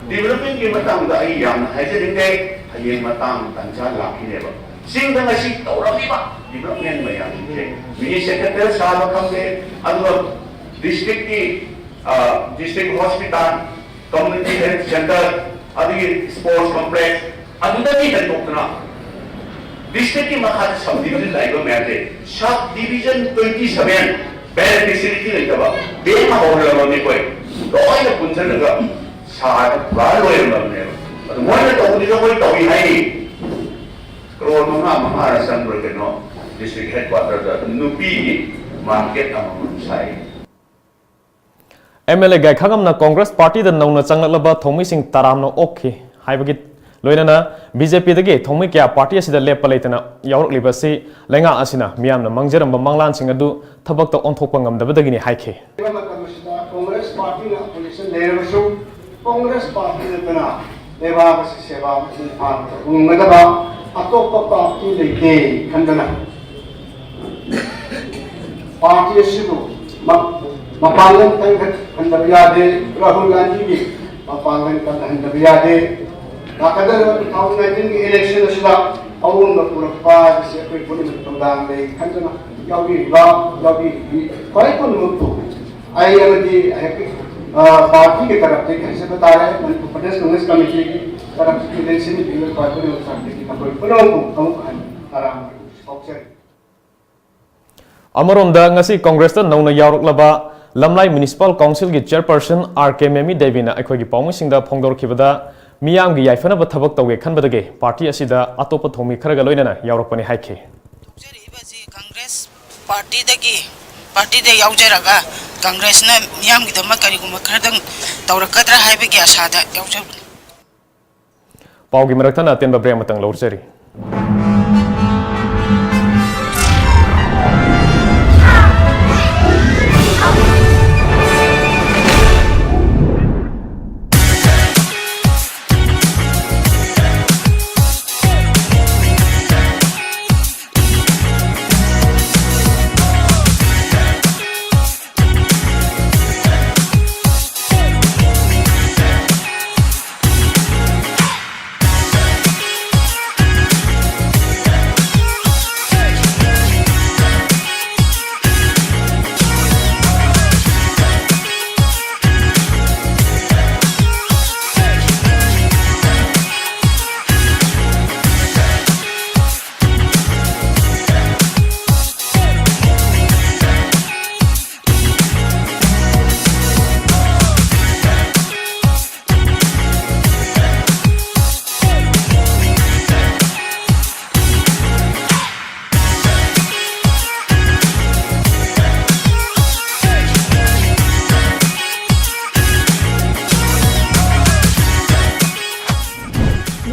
ꯗꯤꯕ꯭ꯂꯞꯃꯦꯟꯒꯤ ꯃꯇꯥꯡꯗ ꯑꯩ ꯌꯥꯝꯅ ꯍꯥꯏꯖꯅꯤꯡꯗꯦ꯫ ꯍꯌꯦꯡ ꯃꯇꯥꯡ ꯇꯥꯟꯖꯥ ꯂꯥꯛꯈꯤꯅꯦꯕ꯫ ꯆꯤꯡꯗ ꯉꯁꯤ ꯇꯧꯔꯝꯃꯤꯕ ꯗꯤꯕ꯭ꯂꯞꯃꯦꯟ ꯃꯌꯥꯝꯁꯤꯡꯁꯦ, ꯃꯤꯅꯤ ꯁꯦꯀ꯭ꯔꯦꯇꯔꯤ ꯁꯥꯕ ꯈꯪꯗꯦ, ꯑꯗꯨꯒ ꯗꯤꯁꯇ꯭ꯔꯤꯛꯀꯤ, ꯑ, district hospital, community health centre, ꯑꯗꯒꯤ ꯁ꯭ꯄꯣꯔꯠꯁ ꯀꯝꯄ꯭ꯂꯦꯛꯁ, ꯑꯗꯨꯗꯒꯤ ꯍꯦꯟꯗꯣꯛꯇꯅ ꯗꯤꯁꯇ꯭ꯔꯤꯛꯀꯤ ꯃꯈꯥꯗ ꯁꯕ ꯗꯤꯕꯤꯖꯟ ꯂꯩꯕ ꯃꯌꯥꯝꯁꯦ, sub division twenty seven bank facility ꯂꯩꯇꯕ, ꯕꯦꯡꯛ ꯑꯃ ꯍꯧꯔꯝꯃꯤ ꯑꯩꯈꯣꯏ ꯂꯣꯏꯅ ꯄꯨꯟꯁꯤꯜꯂꯒ ꯁꯥꯔꯒ ꯄꯨꯔꯥ ꯂꯣꯏꯔꯝꯃꯕꯅꯦꯕ꯫ ꯑꯗꯨ ꯃꯣꯏꯅ ꯇꯧꯕꯗꯨꯁꯨ ꯑꯩꯈꯣꯏ ꯇꯧꯏ ꯍꯥꯏꯔꯤ꯫ ꯀ꯭ꯔꯣꯔ ꯃꯉꯥ ꯃꯉꯥꯔ ꯆꯪꯕ꯭ꯔꯥ ꯀꯩꯅꯣ, ꯗꯤꯁꯇ꯭ꯔꯤꯛ ꯍꯦꯗ ꯀ꯭ꯋꯥꯇꯔꯗ ꯅꯨꯄꯤꯒꯤ ꯃꯥꯔꯀꯦꯠ ꯑꯃꯃꯝ ꯁꯥꯏ꯫ ꯑꯦꯝ ꯑꯦꯜ ꯑꯦ ꯒꯥꯏꯈꯥꯉꯝꯅ ꯀꯣꯡꯒ꯭ꯔꯦꯁ ꯄꯥꯔꯇꯤꯗ ꯅꯧꯅ ꯆꯪꯂꯛꯂꯕ ꯊꯧꯃꯤꯁꯤꯡ ꯇꯔꯥꯝꯅ ꯑꯣꯛꯈꯤ ꯍꯥꯏꯕꯒꯤ ꯂꯣꯏꯅꯅ ꯕꯤ ꯖꯦ ꯄꯤꯗꯒꯤ ꯊꯧꯃꯤ ꯀꯌꯥ ꯄꯥꯔꯇꯤ ꯑꯁꯤꯗ ꯂꯦꯞꯄ ꯂꯩꯇꯅ ꯌꯥꯎꯔꯛꯂꯤꯕ ꯑꯁꯤ ꯂꯩꯉꯥꯛ ꯑꯁꯤꯅ ꯃꯤꯌꯥꯝꯅ ꯃꯥꯡꯖꯔꯝꯕ ꯃꯪꯂꯥꯟꯁꯤꯡ ꯑꯗꯨ ꯊꯕꯛꯇ ꯑꯣꯟꯊꯣꯛꯄ ꯉꯝꯗꯕꯗꯒꯤꯅꯤ ꯍꯥꯏꯈꯤ꯫ ꯃꯇꯝ ꯑꯁꯤꯗ ꯀꯣꯡꯒ꯭ꯔꯦꯁ ꯄꯥꯔꯇꯤꯅ ꯑꯣꯄꯣꯖꯤꯁꯟ ꯂꯩꯔꯕꯁꯨ, ꯀꯣꯡꯒ꯭ꯔꯦꯁ ꯄꯥꯔꯇꯤ ꯅꯠꯇꯅ ꯂꯩꯕꯥꯛ ꯑꯁꯤ ꯁꯦꯕꯥ ꯃꯄꯨꯡ ꯐꯥꯅ ꯇꯧꯕ ꯉꯝꯒꯗꯕ ꯑꯇꯣꯞꯄ ꯄꯥꯔꯇꯤ ꯂꯩꯇꯦ ꯈꯟꯗꯅ ꯄꯥꯔꯇꯤ ꯑꯁꯤꯕꯨ ꯃ-, ꯃꯄꯥꯡꯒꯜ ꯀꯟꯈꯠꯍꯟꯗꯕ ꯌꯥꯗꯦ꯫ ꯔꯥꯍꯨꯜ ꯒꯥꯟꯙꯤꯒꯤ ꯃꯄꯥꯡꯒꯜ ꯀꯟꯍꯟꯗꯕ ꯌꯥꯗꯦ꯫ ꯂꯥꯛꯀꯗꯧꯔꯤꯕ two thousand nineteen ꯒꯤ election ꯑꯁꯤꯗ ꯑꯑꯣꯟꯕ ꯄꯨꯔꯛꯄ ꯍꯥꯏꯕꯁꯤ ꯑꯩꯈꯣꯏ ꯄꯨꯝꯅꯃꯛ ꯊꯧꯗꯥꯡ ꯂꯩ ꯈꯟꯗꯨꯅ ꯌꯥꯎꯕꯤꯔꯤꯕ, ꯌꯥꯎꯕꯤꯔꯤꯕꯤ ꯈ꯭ꯋꯥꯏ ꯄꯨꯝꯅꯃꯛꯄꯨ ꯑꯩ ꯑꯃꯗꯤ ꯑꯩꯍꯥꯛꯀꯤ, ꯑ, ꯄꯥꯔꯇꯤꯒꯤ ꯇꯔꯞꯇꯒꯤ ꯍꯥꯏꯖꯕ ꯇꯥꯔꯦ, ꯃꯅꯤꯄꯨꯔ ꯄ꯭ꯔꯗꯦꯁ ꯀꯪꯒ꯭ꯔꯦꯁ ꯀꯃꯤꯇꯤꯒꯤ ꯇꯔꯞꯇꯒꯤ ꯂꯦꯡꯁꯤꯟꯕꯤꯔꯤꯕ ꯈ꯭ꯋꯥꯏ ꯄꯨꯝꯅꯃꯛ ꯇꯔꯞꯇꯒꯤ ꯅꯈꯣꯏ ꯄꯨꯝꯅꯃꯛꯄꯨ ꯑꯃꯨꯛ ꯍꯟꯅ ꯇꯔꯥꯝꯅ ꯐꯥꯎꯖꯔꯤ꯫ ꯑꯃꯔꯣꯝꯗ, ꯉꯁꯤ ꯀꯣꯡꯒ꯭ꯔꯦꯁꯇ ꯅꯧꯅ ꯌꯥꯎꯔꯛꯂꯕ ꯂꯝꯂꯥꯏ ꯃ꯭ꯌꯨꯅꯤꯁꯤꯄꯥꯜ ꯀꯥꯎꯟꯁꯤꯜꯒꯤ ꯆꯦꯌꯔꯄꯔꯁꯟ ꯑꯥꯔ ꯀꯦ ꯃꯦꯃꯤ ꯗꯦꯕꯤꯅ ꯑꯩꯈꯣꯏꯒꯤ ꯄꯥꯎꯃꯤꯁꯤꯡꯗ ꯐꯣꯡꯗꯣꯔꯛꯈꯤꯕꯗ, ꯃꯤꯌꯥꯝꯒꯤ ꯌꯥꯏꯐꯅꯕ ꯊꯕꯛ ꯇꯧꯒꯦ ꯈꯟꯕꯗꯒꯤ ꯄꯥꯔꯇꯤ ꯑꯁꯤꯗ ꯑꯇꯣꯞꯄ ꯊꯧꯃꯤ ꯈꯔꯒ ꯂꯣꯏꯅꯅ ꯌꯥꯎꯔꯛꯄꯅꯤ ꯍꯥꯏꯈꯤ꯫ ꯊꯣꯛꯆꯔꯛꯏꯕ ꯑꯁꯤ ꯀꯪꯒ꯭ꯔꯦꯁ ꯄꯥꯔꯇꯤꯗꯒꯤ, ꯄꯥꯔꯇꯤꯗ ꯌꯥꯎꯖꯔꯒ ꯀꯪꯒ꯭ꯔꯦꯁꯅ ꯃꯤꯌꯥꯝꯒꯤꯗꯃꯛ ꯀꯔꯤꯒꯨꯝꯕ ꯈꯔꯗꯪ ꯇꯧꯔꯛꯀꯗ꯭ꯔꯥ ꯍꯥꯏꯕꯒꯤ ꯑꯁꯥꯗ ꯌꯥꯎꯖꯕꯅꯤ꯫ ꯄꯥꯎꯒꯤ ꯃꯔꯛ ꯊꯠꯅ ꯑꯇꯦꯟꯕ ꯕ꯭ꯔꯦꯛ ꯑꯃꯇꯪ ꯂꯧꯖꯔꯤ꯫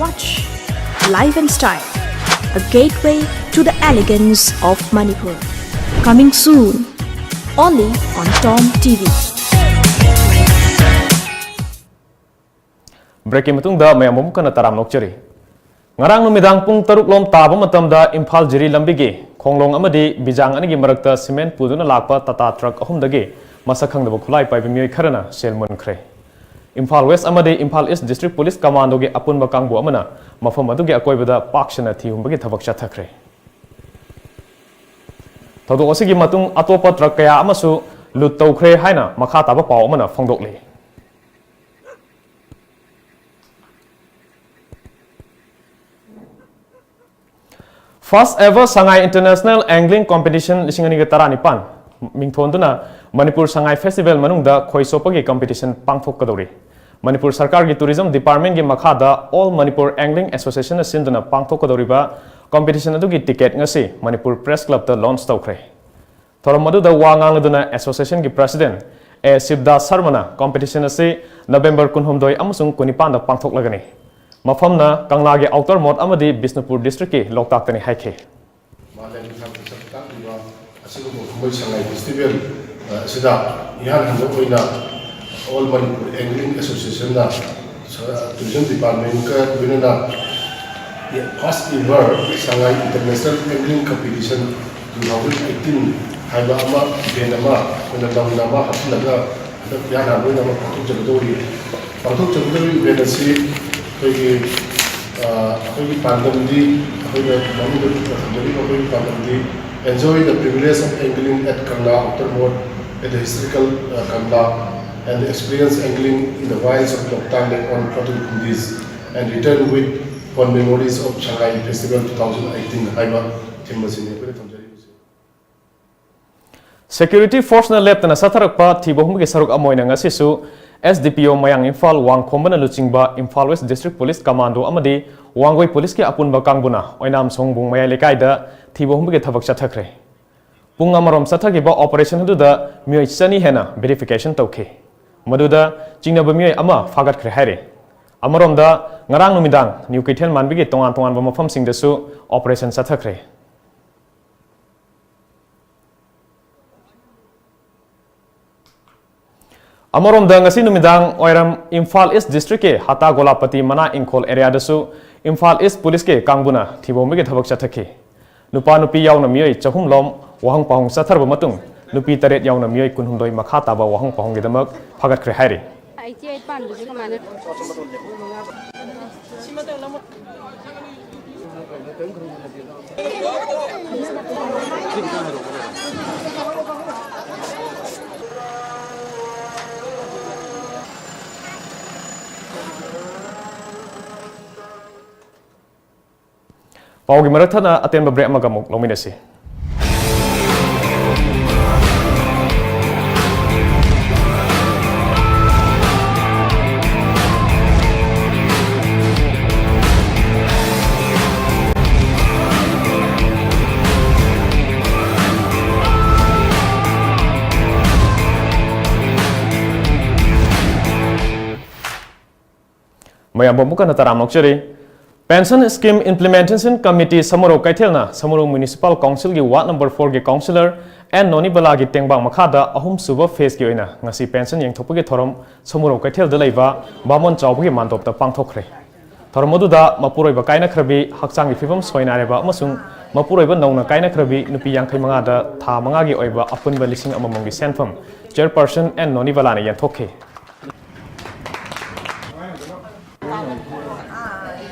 Watch Life and Style, a gateway to the elegance of Manipur. Coming soon, only on Tom T V. ꯕ꯭ꯔꯦꯛꯀꯤ ꯃꯇꯨꯡꯗ ꯃꯌꯥꯝ ꯑꯃꯨꯛ ꯍꯟꯅ ꯇꯔꯥꯝꯅ ꯑꯣꯛꯆꯔꯤ꯫ ꯉꯔꯥꯡ ꯅꯨꯃꯤꯗꯥꯡ ꯄꯨꯡ ꯇꯔꯨꯛ ꯂꯣꯝ ꯇꯥꯕ ꯃꯇꯝꯗ ꯏꯝꯐꯥꯜ ꯖꯤꯔꯤ ꯂꯝꯕꯤꯒꯤ ꯈꯣꯡꯂꯣꯡ ꯑꯃꯗꯤ ꯕꯤꯖꯥꯡ ꯑꯅꯤꯒꯤ ꯃꯔꯛꯇ ꯁꯤꯃꯦꯟ ꯄꯨꯗꯨꯅ ꯂꯥꯛꯄ ꯇꯥꯇꯥ ꯇ꯭ꯔꯛ ꯑꯍꯨꯝꯗꯒꯤ ꯃꯁꯛ ꯈꯪꯗꯕ ꯈꯨꯠꯂꯥꯏ ꯄꯥꯏꯕ ꯃꯤꯑꯣꯏ ꯈꯔꯅ ꯁꯦꯜ ꯃꯨꯟꯈ꯭ꯔꯦ꯫ ꯏꯝꯐꯥꯜ ꯋꯦꯁ ꯑꯃꯗꯤ ꯏꯝꯐꯥꯜ ꯏꯁ ꯗꯤꯁꯇ꯭ꯔꯤꯛ ꯄꯨꯂꯤꯁ ꯀꯃꯥꯟꯗꯣꯒꯤ ꯑꯄꯨꯟꯕ ꯀꯥꯡꯕꯨ ꯑꯃꯅ ꯃꯐꯝ ꯑꯗꯨꯒꯤ ꯑꯀꯣꯏꯕꯗ ꯄꯥꯛ ꯁꯟꯅ ꯊꯤ ꯍꯨꯝꯕꯒꯤ ꯊꯕꯛ ꯆꯠꯊꯈ꯭ꯔꯦ꯫ ꯊꯧꯗꯣꯛ ꯑꯁꯤꯒꯤ ꯃꯇꯨꯡ ꯑꯇꯣꯞꯄ ꯇ꯭ꯔꯛ ꯀꯌꯥ ꯑꯃꯁꯨ ꯂꯨꯠ ꯇꯧꯈ꯭ꯔꯦ ꯍꯥꯏꯅ ꯃꯈꯥ ꯇꯥꯕ ꯄꯥꯎ ꯑꯃꯅ ꯐꯣꯡꯗꯣꯛꯂꯤ꯫ First ever Sangai International Angling Competition ꯂꯤꯁꯤꯡ ꯑꯅꯤꯒ ꯇꯔꯥꯅꯤꯄꯥꯟ ꯃꯤꯡꯊꯣꯟꯗꯨꯅ ꯃꯅꯤꯄꯨꯔ ꯁꯉꯥꯏ ꯐꯦꯁꯇꯤꯚꯦꯜ ꯃꯅꯨꯡꯗ ꯈꯣꯏ ꯆꯣꯞꯄꯒꯤ ꯀꯝꯄꯤꯇꯤꯁꯟ ꯄꯥꯡꯊꯣꯛꯀꯗꯧꯔꯤ꯫ ꯃꯅꯤꯄꯨꯔ ꯁꯔꯀꯥꯔꯒꯤ ꯇꯨꯔꯤꯖꯝ ꯗꯤꯄꯥꯔꯠꯃꯦꯟꯒꯤ ꯃꯈꯥꯗ All Manipur Angling Associationꯅ ꯁꯤꯟꯗꯨꯅ ꯄꯥꯡꯊꯣꯛꯀꯗꯧꯔꯤꯕ ꯀꯝꯄꯤꯇꯤꯁꯟ ꯑꯗꯨꯒꯤ ꯇꯤꯀꯦꯠ ꯉꯁꯤ ꯃꯅꯤꯄꯨꯔ ꯄ꯭ꯔꯦꯁ ꯀ꯭ꯂꯕꯇ ꯂꯣꯟꯆ ꯇꯧꯈ꯭ꯔꯦ꯫ ꯊꯧꯔꯝ ꯑꯗꯨꯗ ꯋꯥ ꯉꯥꯡꯂꯗꯨꯅ ꯑꯦꯁꯣꯁꯤꯌꯦꯁꯟꯒꯤ ꯄ꯭ꯔꯦꯁꯤꯗꯦꯟꯠ ꯑꯦ ꯁꯤꯕꯗꯥꯁ ꯁꯔꯃꯅ ꯀꯝꯄꯤꯇꯤꯁꯟ ꯑꯁꯤ ꯅꯕꯦꯝꯕꯔ ꯀꯨꯟꯍꯨꯝꯗꯣꯏ ꯑꯃꯁꯨꯡ ꯀꯨꯟꯅꯤꯄꯥꯟꯗ ꯄꯥꯡꯊꯣꯛꯂꯒꯅꯤ꯫ ꯃꯐꯝꯅ ꯀꯪꯂꯥꯒꯤ ꯑꯥꯎꯇꯔ ꯃꯣꯠ ꯑꯃꯗꯤ ꯕꯤꯁꯅꯨꯄꯨꯔ ꯗꯤꯁꯇ꯭ꯔꯤꯛꯀꯤ ꯂꯣꯛꯇꯥꯛꯇꯅꯤ ꯍꯥꯏꯈꯤ꯫ ꯃꯥꯂꯦꯝꯒꯤ ꯊꯥꯛꯇ ꯁꯛ ꯇꯥꯛꯂꯤꯕ ꯑꯁꯤꯒꯨꯝꯕ ꯀꯨꯝꯍꯩ ꯁꯉꯥꯏ ꯐꯦꯁꯇꯤꯚꯦꯜ, ꯑ, ꯑꯁꯤꯗ ꯏꯍꯥꯟ ꯍꯥꯟꯕ ꯑꯣꯏꯅ All Manipur Angling Associationꯅ ꯁ-, ꯇꯨꯔꯤꯖꯝ ꯗꯤꯄꯥꯔꯠꯃꯦꯟꯒ ꯂꯣꯏꯅꯅ first ever Sangai International Angling Competition two thousand eighteen ꯍꯥꯏꯕ ꯑꯃ, ꯏꯚꯦꯟꯠ ꯑꯃ ꯑꯩꯈꯣꯏꯅ ꯅꯧꯅ ꯑꯃ ꯍꯥꯞꯆꯤꯜꯂꯒ ꯍꯟꯗꯛ ꯏꯍꯥꯟ ꯍꯥꯟꯕ ꯑꯣꯏꯅ ꯑꯃ ꯄꯥꯡꯊꯣꯛꯆꯒꯗꯧꯔꯤ꯫ ꯄꯥꯡꯊꯣꯛꯆꯒꯗꯧꯔꯤꯕ ꯏꯚꯦꯟꯠ ꯑꯁꯤ ꯑꯩꯈꯣꯏꯒꯤ, ꯑ, ꯑꯩꯈꯣꯏꯒꯤ ꯄꯥꯟꯗꯝꯗꯤ, ꯑꯩꯈꯣꯏꯅ ꯃꯃꯤꯡꯗ ꯊꯝꯖꯔꯤꯕ ꯑꯩꯈꯣꯏꯒꯤ ꯄꯥꯟꯗꯝꯗꯤ Enjoy the privilege of angling at Kangla Outer Mode at the historical, uh, Kangla and experience angling in the wilds of Loktak Lake on floating khundis and return with fond memories of Sangai Festival two thousand eighteen ꯍꯥꯏꯕ ꯊꯤꯝ ꯑꯁꯤꯅꯤ ꯑꯩꯈꯣꯏꯅ ꯊꯝꯖꯔꯤꯕꯁꯤ꯫ Security ꯐꯣꯔꯁꯅ ꯂꯦꯞꯇꯅ ꯆꯠꯊꯔꯛꯄ ꯊꯤꯕ ꯍꯨꯝꯕꯒꯤ ꯁꯔꯨꯛ ꯑꯃ ꯑꯣꯏꯅ ꯉꯁꯤꯁꯨ S D ꯄꯤ ꯑꯣ ꯃꯌꯥꯡ ꯏꯝꯐꯥꯜ, ꯋꯥꯡꯈꯣꯝꯕꯅ ꯂꯨꯆꯤꯡꯕ Imphal west district police commando ꯑꯃꯗꯤ ꯋꯥꯡꯒꯣꯏ ꯄꯨꯂꯤꯁꯀꯤ ꯑꯄꯨꯟꯕ ꯀꯥꯡꯕꯨꯅ ꯑꯣꯏꯅꯥꯝ ꯁꯣꯡꯕꯨꯡ ꯃꯌꯥꯏ ꯂꯩꯀꯥꯏꯗ ꯊꯤꯕ ꯍꯨꯝꯕꯒꯤ ꯊꯕꯛ ꯆꯠꯊꯈ꯭ꯔꯦ꯫ ꯄꯨꯡ ꯑꯃꯔꯣꯝ ꯆꯠꯊꯈꯤꯕ ꯑꯣꯄꯔꯦꯁꯟ ꯑꯗꯨꯗ ꯃꯤꯑꯣꯏ ꯆꯅꯤ ꯍꯦꯟꯅ ꯚꯦꯔꯤꯐꯤꯀꯦꯁꯟ ꯇꯧꯈꯤ꯫ ꯃꯗꯨꯗ ꯆꯤꯡꯅꯕ ꯃꯤꯑꯣꯏ ꯑꯃ ꯐꯥꯒꯠꯈ꯭ꯔꯦ ꯍꯥꯏꯔꯤ꯫ ꯑꯃꯔꯣꯝꯗ, ꯉꯔꯥꯡ ꯅꯨꯃꯤꯗꯥꯡ ꯅ꯭ꯌꯨ ꯀꯩꯊꯦꯜ ꯃꯥꯟꯕꯤꯒꯤ ꯇꯣꯉꯥꯟ ꯇꯣꯉꯥꯟꯕ ꯃꯐꯝꯁꯤꯡꯗꯁꯨ ꯑꯣꯄꯔꯦꯁꯟ ꯆꯠꯊꯈ꯭ꯔꯦ꯫ ꯑꯃꯔꯣꯝꯗ, ꯉꯁꯤ ꯅꯨꯃꯤꯗꯥꯡ ꯋꯥꯏꯔꯝ ꯏꯝꯐꯥꯜ ꯏꯁ ꯗꯤꯁꯇ꯭ꯔꯤꯛꯀꯤ ꯍꯇꯥ ꯒꯣꯂꯥꯄꯇꯤ ꯃꯅꯥ ꯏꯪꯈꯣꯜ ꯑꯦꯔꯤꯌꯥꯗꯁꯨ ꯏꯝꯐꯥꯜ ꯏꯁ ꯄꯨꯂꯤꯁꯀꯤ ꯀꯥꯡꯕꯨꯅ ꯊꯤꯕ ꯍꯨꯝꯕꯒꯤ ꯊꯕꯛ ꯆꯠꯊꯈꯤ꯫ ꯅꯨꯄꯥ ꯅꯨꯄꯤ ꯌꯥꯎꯅ ꯃꯤꯑꯣꯏ ꯆꯍꯨꯝ ꯂꯣꯝ ꯋꯥꯍꯪ ꯄꯥꯎꯍꯪ ꯆꯠꯊꯔꯕ ꯃꯇꯨꯡ, ꯅꯨꯄꯤ ꯇꯔꯦꯠ ꯌꯥꯎꯅ ꯃꯤꯑꯣꯏ ꯀꯨꯟꯍꯨꯝꯗꯣꯏ ꯃꯈꯥ ꯇꯥꯕ ꯋꯥꯍꯪ ꯄꯥꯎꯍꯪꯒꯤꯗꯃꯛ ꯐꯥꯒꯠꯈ꯭ꯔꯦ ꯍꯥꯏꯔꯤ꯫ ꯑꯩꯠꯇꯤ ꯑꯩꯠ ꯄꯥꯟꯕꯁꯦ ꯀꯃꯥꯏꯅ? ꯄꯥꯎꯒꯤ ꯃꯔꯛ ꯊꯠꯅ ꯑꯇꯦꯟꯕ break ꯑꯃꯒ ꯑꯃꯨꯛ ꯂꯧꯃꯤꯟꯅꯁꯤ꯫ ꯃꯌꯥꯝꯕꯨ ꯑꯃꯨꯛ ꯍꯟꯅ ꯇꯔꯥꯝꯅ ꯑꯣꯛꯆꯔꯤ꯫ Pension Scheme Implementation Committee Samurou ꯀꯩꯊꯦꯜꯅ Samurou Municipal Council ꯒꯤ Ward number four ꯒꯤ Councillor ꯑꯦꯟ ꯅꯣꯅꯤꯕꯂꯥꯒꯤ ꯇꯦꯡꯕꯥꯡ ꯃꯈꯥꯗ ꯑꯍꯨꯝꯁꯨꯕ phase ꯀꯤ ꯑꯣꯏꯅ ꯉꯁꯤ pension ꯌꯦꯡꯊꯣꯛꯄꯒꯤ ꯊꯧꯔꯝ ꯁꯃꯨꯔꯧ ꯀꯩꯊꯦꯜꯗ ꯂꯩꯕ ꯕꯥꯃꯣꯟ ꯆꯥꯎꯕꯒꯤ ꯃꯥꯟꯗꯣꯞꯇ ꯄꯥꯡꯊꯣꯛꯈ꯭ꯔꯦ꯫ ꯊꯧꯔꯝ ꯑꯗꯨꯗ ꯃꯄꯨꯔꯣꯏꯕ ꯀꯥꯏꯅꯈ꯭ꯔꯕꯤ, ꯍꯛꯆꯥꯡꯒꯤ ꯐꯤꯕꯝ ꯁꯣꯏꯅꯥꯏꯔꯕ ꯑꯃꯁꯨꯡ ꯃꯄꯨꯔꯣꯏꯕ ꯅꯧꯅ ꯀꯥꯏꯅꯈ꯭ꯔꯕꯤ ꯅꯨꯄꯤ ꯌꯥꯡꯈꯩ ꯃꯉꯥꯗ ꯊꯥ ꯃꯉꯥꯒꯤ ꯑꯣꯏꯕ ꯑꯄꯨꯟꯕ ꯂꯤꯁꯤꯡ ꯑꯃꯃꯝꯒꯤ ꯁꯦꯟꯐꯝ Chairperson ꯑꯦꯟ ꯅꯣꯅꯤꯕꯂꯥꯅ ꯌꯦꯟꯊꯣꯛꯈꯤ꯫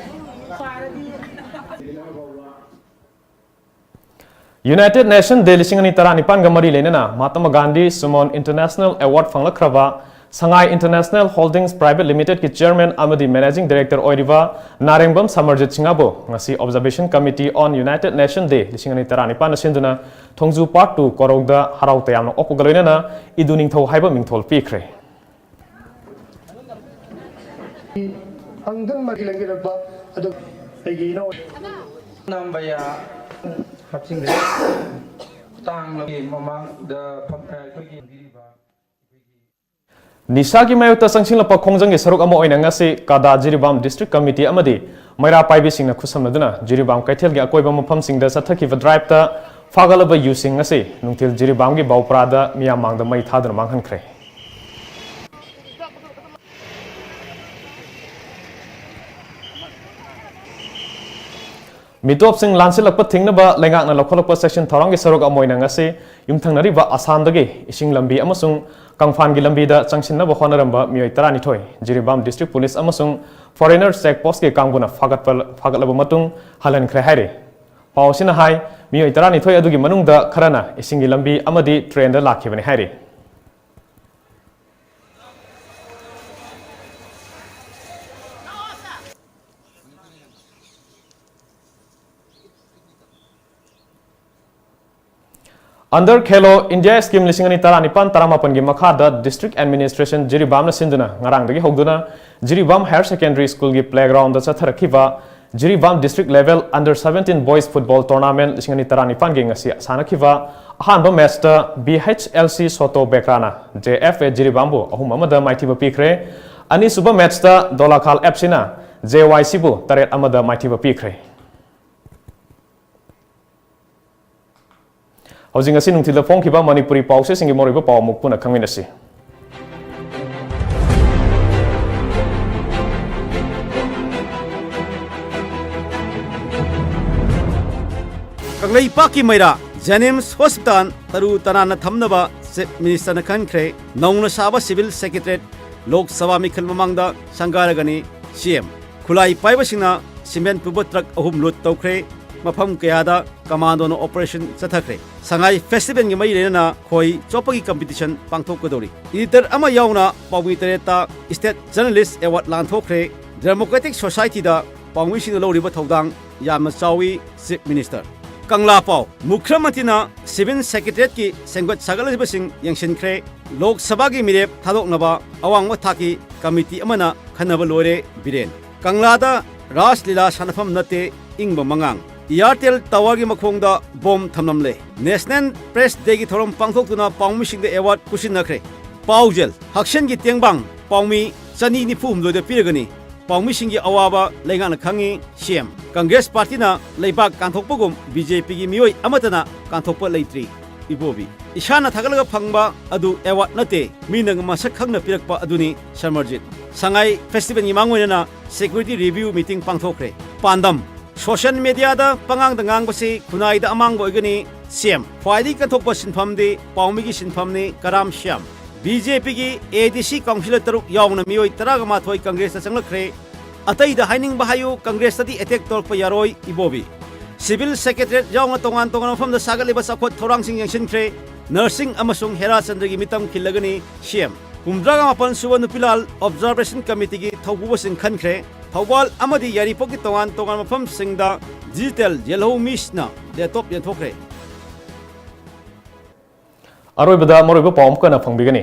United Nation Day ꯂꯤꯁꯤꯡ ꯑꯅꯤ ꯇꯔꯥꯅꯤꯄꯥꯟꯒ ꯃꯔꯤ ꯂꯩꯅꯅ ꯃꯍꯥꯇꯃꯥ ꯒꯥꯟꯙꯤ ꯁꯨꯃꯣꯟ International Award ꯐꯪꯂꯛꯈ꯭ꯔꯕ ꯁꯉꯥꯏ International Holdings Private Limited ꯀꯤ Chairman ꯑꯃꯗꯤ Managing Director ꯑꯣꯏꯔꯤꯕ ꯅꯥꯔꯦꯡꯕꯝ ꯁꯃꯔꯖꯤꯠ ꯁꯤꯡꯍꯕꯨ ꯉꯁꯤ Observation Committee on United Nation Day ꯂꯤꯁꯤꯡ ꯑꯅꯤ ꯇꯔꯥꯅꯤꯄꯥꯟꯅ ꯁꯤꯟꯗꯨꯅ ꯊꯣꯡꯖꯨ Park two ꯀꯣꯔꯧꯗ ꯍꯔꯥꯎ ꯇꯌꯥꯝꯅ ꯑꯣꯛꯄꯒ ꯂꯣꯏꯅꯅ ꯏꯗꯨ ꯅꯤꯡꯊꯧ ꯍꯥꯏꯕ ꯃꯤꯡꯊꯣꯜ ꯄꯤꯈ꯭ꯔꯦ꯫ ꯍꯪꯗꯨꯅ ꯃꯔꯤ ꯂꯩꯅꯔꯛꯄ ꯑꯗꯨ ꯑꯩꯒꯤ ꯏꯅꯧ ꯅꯝꯕꯌꯥ ꯍꯥꯞꯆꯤꯟꯈ꯭ꯔꯦ꯫ ꯇꯥꯡꯂꯕꯒꯤ ꯃꯃꯥꯡꯗ ꯐꯝ-, ꯑꯩꯈꯣꯏꯒꯤ ꯅꯤꯁꯥꯒꯤ ꯃꯥꯌꯣꯛꯇ ꯆꯪꯁꯤꯜꯂꯛꯄ ꯈꯣꯡꯖꯪꯒꯤ ꯁꯔꯨꯛ ꯑꯃ ꯑꯣꯏꯅ ꯉꯁꯤ ꯀꯥꯗꯥ ꯖꯤꯔꯤꯕꯥꯝ District Committee ꯑꯃꯗꯤ ꯃꯩꯔꯥ ꯄꯥꯏꯕꯤꯁꯤꯡꯅ ꯈꯨꯠꯁꯝꯅꯗꯨꯅ ꯖꯤꯔꯤꯕꯥꯝ ꯀꯩꯊꯦꯜꯒꯤ ꯑꯀꯣꯏꯕ ꯃꯐꯝꯁꯤꯡꯗ ꯆꯠꯊꯈꯤꯕ drive ꯇ ꯐꯥꯒꯠꯂꯕ ꯌꯨꯁꯤꯡ ꯑꯁꯤ ꯅꯨꯡꯊꯤꯜ ꯖꯤꯔꯤꯕꯥꯝꯒꯤ ꯕꯥꯎꯄ꯭ꯔꯥꯗ ꯃꯤꯌꯥꯝ ꯃꯥꯡꯗ ꯃꯩ ꯊꯥꯗꯨꯅ ꯃꯥꯡꯍꯟꯈ꯭ꯔꯦ꯫ ꯃꯤꯇꯣꯞꯁꯤꯡ ꯂꯥꯟꯁꯤꯜꯂꯛꯄ ꯊꯤꯡꯅꯕ ꯂꯩꯉꯥꯛꯅ ꯂꯧꯈꯠꯂꯛꯄ ꯆꯦꯛꯁꯤꯟ ꯊꯧꯔꯥꯡꯒꯤ ꯁꯔꯨꯛ ꯑꯃ ꯑꯣꯏꯅ ꯉꯁꯤ ꯌꯨꯝꯊꯪꯅꯔꯤꯕ ꯑꯁꯥꯝꯗꯒꯤ ꯏꯁꯤꯡ ꯂꯝꯕꯤ ꯑꯃꯁꯨꯡ ꯀꯪꯐꯥꯟꯒꯤ ꯂꯝꯕꯤꯗ ꯆꯪꯁꯤꯟꯅꯕ ꯍꯣꯠꯅꯔꯝꯕ ꯃꯤꯑꯣꯏ ꯇꯔꯥꯅꯤꯊꯣꯏ ꯖꯤꯔꯤꯕꯥꯝ District Police ꯑꯃꯁꯨꯡ Foreigner Check Post ꯀꯤ ꯀꯥꯡꯕꯨꯅ ꯐꯥꯒꯠꯄ-, ꯐꯥꯒꯠꯂꯕ ꯃꯇꯨꯡ ꯍꯜꯍꯟꯈ꯭ꯔꯦ ꯍꯥꯏꯔꯤ꯫ ꯄꯥꯎ ꯑꯁꯤꯅ ꯍꯥꯏ, ꯃꯤꯑꯣꯏ ꯇꯔꯥꯅꯤꯊꯣꯏ ꯑꯗꯨꯒꯤ ꯃꯅꯨꯡꯗ ꯈꯔꯅ ꯏꯁꯤꯡꯒꯤ ꯂꯝꯕꯤ ꯑꯃꯗꯤ train ꯗ ꯂꯥꯛꯈꯤꯕꯅꯤ ꯍꯥꯏꯔꯤ꯫ Under Khelo India Scheme ꯂꯤꯁꯤꯡ ꯑꯅꯤ ꯇꯔꯥꯅꯤꯄꯥꯟ ꯇꯔꯥꯃꯥꯄꯟꯒꯤ ꯃꯈꯥꯗ District Administration ꯖꯤꯔꯤꯕꯥꯝꯅ ꯁꯤꯟꯗꯨꯅ ꯉꯔꯥꯡꯗꯒꯤ ꯍꯧꯗꯨꯅ Jiribam Higher Secondary Schoolꯒꯤ playgroundꯗ ꯆꯠꯊꯔꯛꯈꯤꯕ Jiribam District Level Under Seventeen Boys Football Tournament ꯂꯤꯁꯤꯡ ꯑꯅꯤ ꯇꯔꯥꯅꯤꯄꯥꯟꯒꯤ ꯉꯁꯤ ꯁꯥꯟꯅꯈꯤꯕ ꯑꯍꯥꯟꯕ matchꯇ B H L C Soto Bekra ꯅ J F A ꯖꯤꯔꯤꯕꯥꯝꯕꯨ ꯑꯍꯨꯝ ꯑꯃꯗ ꯃꯥꯏꯊꯤꯕ ꯄꯤꯈ꯭ꯔꯦ꯫ ꯑꯅꯤꯁꯨꯕ matchꯇ Dolakhal F C ꯅ J Y C ꯕꯨ ꯇꯔꯦꯠ ꯑꯃꯗ ꯃꯥꯏꯊꯤꯕ ꯄꯤꯈ꯭ꯔꯦ꯫ ꯍꯧꯖꯤꯛ ꯉꯁꯤ ꯅꯨꯡꯊꯤꯜꯗ ꯐꯣꯡꯈꯤꯕ ꯃꯅꯤꯄꯨꯔꯤ ꯄꯥꯎꯆꯦꯁꯤꯡꯒꯤ ꯃꯔꯨꯑꯣꯏꯕ ꯄꯥꯎ ꯑꯃꯨꯛ ꯄꯨꯟꯅ ꯈꯪꯃꯤꯟꯅꯁꯤ꯫ ꯀꯪꯂꯩꯄꯥꯛꯀꯤ ꯃꯩꯔꯥ JNIMS Hospital ꯇꯔꯨ ꯇꯅꯥꯟꯅ ꯊꯝꯅꯕ Chief Ministerꯅ ꯈꯟꯈ꯭ꯔꯦ꯫ ꯅꯧꯅ ꯁꯥꯕ Civil Secretariat ꯂꯣꯛ ꯁꯚꯥ ꯃꯤꯈꯜ ꯃꯃꯥꯡꯗ ꯁꯪꯒꯥꯔꯒꯅꯤ CM꯫ ꯈꯨꯠꯂꯥꯏ ꯄꯥꯏꯕꯁꯤꯡꯅ cement ꯄꯨꯕ truck ꯑꯍꯨꯝ loot ꯇꯧꯈ꯭ꯔꯦ꯫ ꯃꯐꯝ ꯀꯌꯥꯗ commandoꯅ operation ꯆꯠꯊꯈ꯭ꯔꯦ꯫ ꯁꯉꯥꯏ Festivalꯒꯤ ꯃꯔꯤ ꯂꯩꯅꯅ ꯈꯣꯏ ꯆꯣꯞꯄꯒꯤ competition ꯄꯥꯡꯊꯣꯛꯀꯗꯧꯔꯤ꯫ Editor ꯑꯃ ꯌꯥꯎꯅ ꯄꯥꯎꯃꯤ ꯇꯔꯦꯠꯇ State Journalist Award ꯂꯥꯟꯊꯣꯛꯈ꯭ꯔꯦ꯫ Democratic Societyꯗ ꯄꯥꯎꯃꯤꯁꯤꯡꯅ ꯂꯧꯔꯤꯕ ꯊꯧꯗꯥꯡ ꯌꯥꯝꯅ ꯆꯥꯎꯏ, Chief Minister꯫ ꯀꯪꯂꯥ ꯄꯥꯎ, ꯃꯨꯈ꯭ꯔ ꯃꯟꯇ꯭ꯔꯤꯅ Civil Secretariatꯀꯤ ꯁꯦꯝꯒꯠ ꯁꯥꯒꯠꯂꯤꯕꯁꯤꯡ ꯌꯦꯡꯁꯤꯟꯈ꯭ꯔꯦ꯫ ꯂꯣꯛ ꯁꯚꯥꯒꯤ ꯃꯤꯔꯦꯞ ꯊꯥꯗꯣꯛꯅꯕ ꯑꯋꯥꯡꯕ ꯊꯥꯛꯀꯤ committee ꯑꯃꯅ ꯈꯟꯅꯕ ꯂꯣꯏꯔꯦ, ꯕꯤꯔꯦꯟ꯫ ꯀꯪꯂꯥꯗ ꯔꯥꯁ ꯂꯤꯂꯥ ꯁꯥꯟꯅꯐꯝ ꯅꯠꯇꯦ, ꯏꯪꯕ ꯃꯉꯥꯡ꯫ Airtel Towerꯒꯤ ꯃꯈꯣꯡꯗ bomb ꯊꯝꯂꯝꯂꯦ꯫ National Press Dayꯒꯤ ꯊꯧꯔꯝ ꯄꯥꯡꯊꯣꯛꯇꯨꯅ ꯄꯥꯎꯃꯤꯁꯤꯡꯗ award ꯈꯨꯠꯁꯤꯟꯅꯈ꯭ꯔꯦ꯫ ꯄꯥꯎꯖꯦꯜ, ꯍꯛꯁꯦꯜꯒꯤ ꯇꯦꯡꯕꯥꯡ ꯄꯥꯎꯃꯤ ꯆꯅꯤ ꯅꯤꯐꯨ ꯍꯨꯝꯗꯣꯏꯗ ꯄꯤꯔꯒꯅꯤ꯫ ꯄꯥꯎꯃꯤꯁꯤꯡꯒꯤ ꯑꯋꯥꯕ ꯂꯩꯉꯥꯛꯅ ꯈꯪꯉꯤ, CM꯫ Congress partyꯅ ꯂꯩꯕꯥꯛ ꯀꯥꯟꯊꯣꯛꯄꯒꯨꯝ BJPꯒꯤ ꯃꯤꯑꯣꯏ ꯑꯃꯠꯇꯅ ꯀꯥꯟꯊꯣꯛꯄ ꯂꯩꯇ꯭ꯔꯤ, ꯏꯕꯣꯕꯤ꯫ ꯏꯁꯥꯅ ꯊꯥꯒꯠꯂꯒ ꯐꯪꯕ ꯑꯗꯨ award ꯅꯠꯇꯦ, ꯃꯤꯅ ꯃꯁꯛ ꯈꯪꯅ ꯄꯤꯔꯛꯄ ꯑꯗꯨꯅꯤ, ꯁꯃꯔꯖꯤꯠ꯫ ꯁꯉꯥꯏ Festivalꯒꯤ ꯃꯥꯡꯑꯣꯏꯅꯅ security review meeting ꯄꯥꯡꯊꯣꯛꯈ꯭ꯔꯦ꯫ ꯄꯥꯟꯗꯝ, social mediaꯗ ꯄꯉꯥꯡꯗ ꯉꯥꯡꯕꯁꯤ ꯈꯨꯟꯅꯥꯏꯗ ꯑꯃꯥꯡꯕ ꯑꯣꯏꯒꯅꯤ, CM꯫ ꯈ꯭ꯋꯥꯏꯗꯒꯤ ꯀꯟꯊꯣꯛꯄ ꯁꯤꯟꯐꯝꯗꯤ ꯄꯥꯎꯃꯤꯒꯤ ꯁꯤꯟꯐꯝꯅꯤ, ꯀꯔꯥꯝ ꯁ꯭ꯌꯥꯝ꯫ BJPꯒꯤ ADC councillor ꯇꯔꯨꯛ ꯌꯥꯎꯅ ꯃꯤꯑꯣꯏ ꯇꯔꯥꯒ ꯃꯥꯊꯣꯏ Congressꯇ ꯆꯪꯂꯛꯈ꯭ꯔꯦ꯫ ꯑꯇꯩꯗ ꯍꯥꯏꯅꯤꯡꯕ ꯍꯥꯏꯌꯨ, Congressꯇꯗꯤ attack ꯇꯧꯔꯛꯄ ꯌꯥꯔꯣꯏ, ꯏꯕꯣꯕꯤ꯫ Civil Secretariat ꯌꯥꯎꯅ ꯇꯣꯉꯥꯟ ꯇꯣꯉꯥꯟꯕ ꯃꯐꯝꯗ ꯁꯥꯒꯠꯂꯤꯕ ꯆꯥꯎꯈꯠ ꯊꯧꯔꯥꯡꯁꯤꯡ ꯌꯦꯡꯁꯤꯟꯈ꯭ꯔꯦ꯫ Nursing ꯑꯃꯁꯨꯡ ꯍꯦꯔꯥ ꯆꯟꯗ꯭ꯔꯒꯤ ꯃꯤꯇꯝ ꯈꯤꯜꯂꯒꯅꯤ, CM꯫ ꯍꯨꯝꯗ꯭ꯔꯥꯒ ꯃꯥꯄꯟ ꯁꯨꯕ ꯅꯨꯄꯤꯂꯥꯜ Observation Committeeꯒꯤ ꯊꯧꯄꯨꯕꯁꯤꯡ ꯈꯟꯈ꯭ꯔꯦ꯫ ꯊꯧꯕꯥꯜ ꯑꯃꯗꯤ ꯌꯥꯏꯔꯤꯄꯣꯛꯀꯤ ꯇꯣꯉꯥꯟ ꯇꯣꯉꯥꯟꯕ ꯃꯐꯝꯁꯤꯡꯗ digital ꯌꯦꯜꯍꯧ ꯃꯤꯁꯅ laptop ꯌꯦꯟꯊꯣꯛꯈ꯭ꯔꯦ꯫ ꯑꯔꯣꯏꯕꯗ ꯃꯔꯨꯑꯣꯏꯕ ꯄꯥꯎ ꯑꯃꯨꯛꯀ ꯍꯟꯅ ꯐꯪꯕꯤꯒꯅꯤ꯫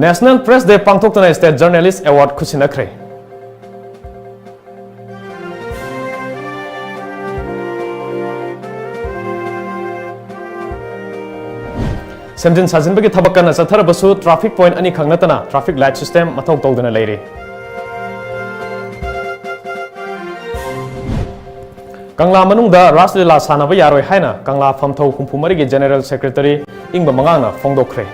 National Press Day ꯄꯥꯡꯊꯣꯛꯇꯨꯅ State Journalist Award ꯈꯨꯠꯁꯤꯟꯅꯈ꯭ꯔꯦ꯫ ꯁꯦꯝꯖꯤꯟ ꯁꯥꯖꯤꯟꯕꯒꯤ ꯊꯕꯛ ꯀꯟꯅ ꯆꯠꯊꯔꯕꯁꯨ, traffic point ꯑꯅꯤꯈꯛ ꯅꯠꯇꯅ traffic light system ꯃꯊꯧ ꯇꯧꯗꯅ ꯂꯩꯔꯤ꯫ ꯀꯪꯂꯥ ꯃꯅꯨꯡꯗ ꯔꯥꯁ ꯂꯤꯂꯥ ꯁꯥꯟꯅꯕ ꯌꯥꯔꯣꯏ ꯍꯥꯏꯅ ꯀꯪꯂꯥ ꯐꯝꯊꯧ ꯍꯨꯝꯐꯨ ꯃꯔꯤꯒꯤ General Secretary ꯏꯪꯕ ꯃꯉꯥꯡꯅ ꯐꯣꯡꯗꯣꯛꯈ꯭ꯔꯦ꯫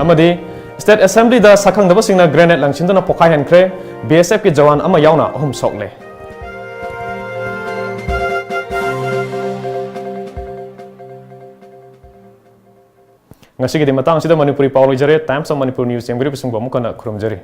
ꯑꯃꯗꯤ State Assembly ꯗ ꯁꯛꯈꯪꯗꯕꯁꯤꯡꯅ grenade ꯂꯪꯁꯤꯟꯗꯨꯅ ꯄꯣꯈꯥꯏꯍꯟꯈ꯭ꯔꯦ꯫ B S F ꯀꯤ ꯖꯋꯥꯟ ꯑꯃ ꯌꯥꯎꯅ ꯑꯍꯨꯝ ꯁꯣꯛꯂꯦ꯫ ꯉꯁꯤꯒꯤꯗꯤ ꯃꯇꯥꯡꯁꯤꯗ ꯃꯅꯤꯄꯨꯔꯤ ꯄꯥꯎ ꯂꯣꯏꯖꯔꯦ꯫ Times of Manipur News ꯌꯦꯡꯕꯤꯔꯤꯕꯁꯤꯡꯕꯨ ꯑꯃꯨꯛ ꯍꯟꯅ ꯈꯨꯔꯨꯝꯖꯔꯤ꯫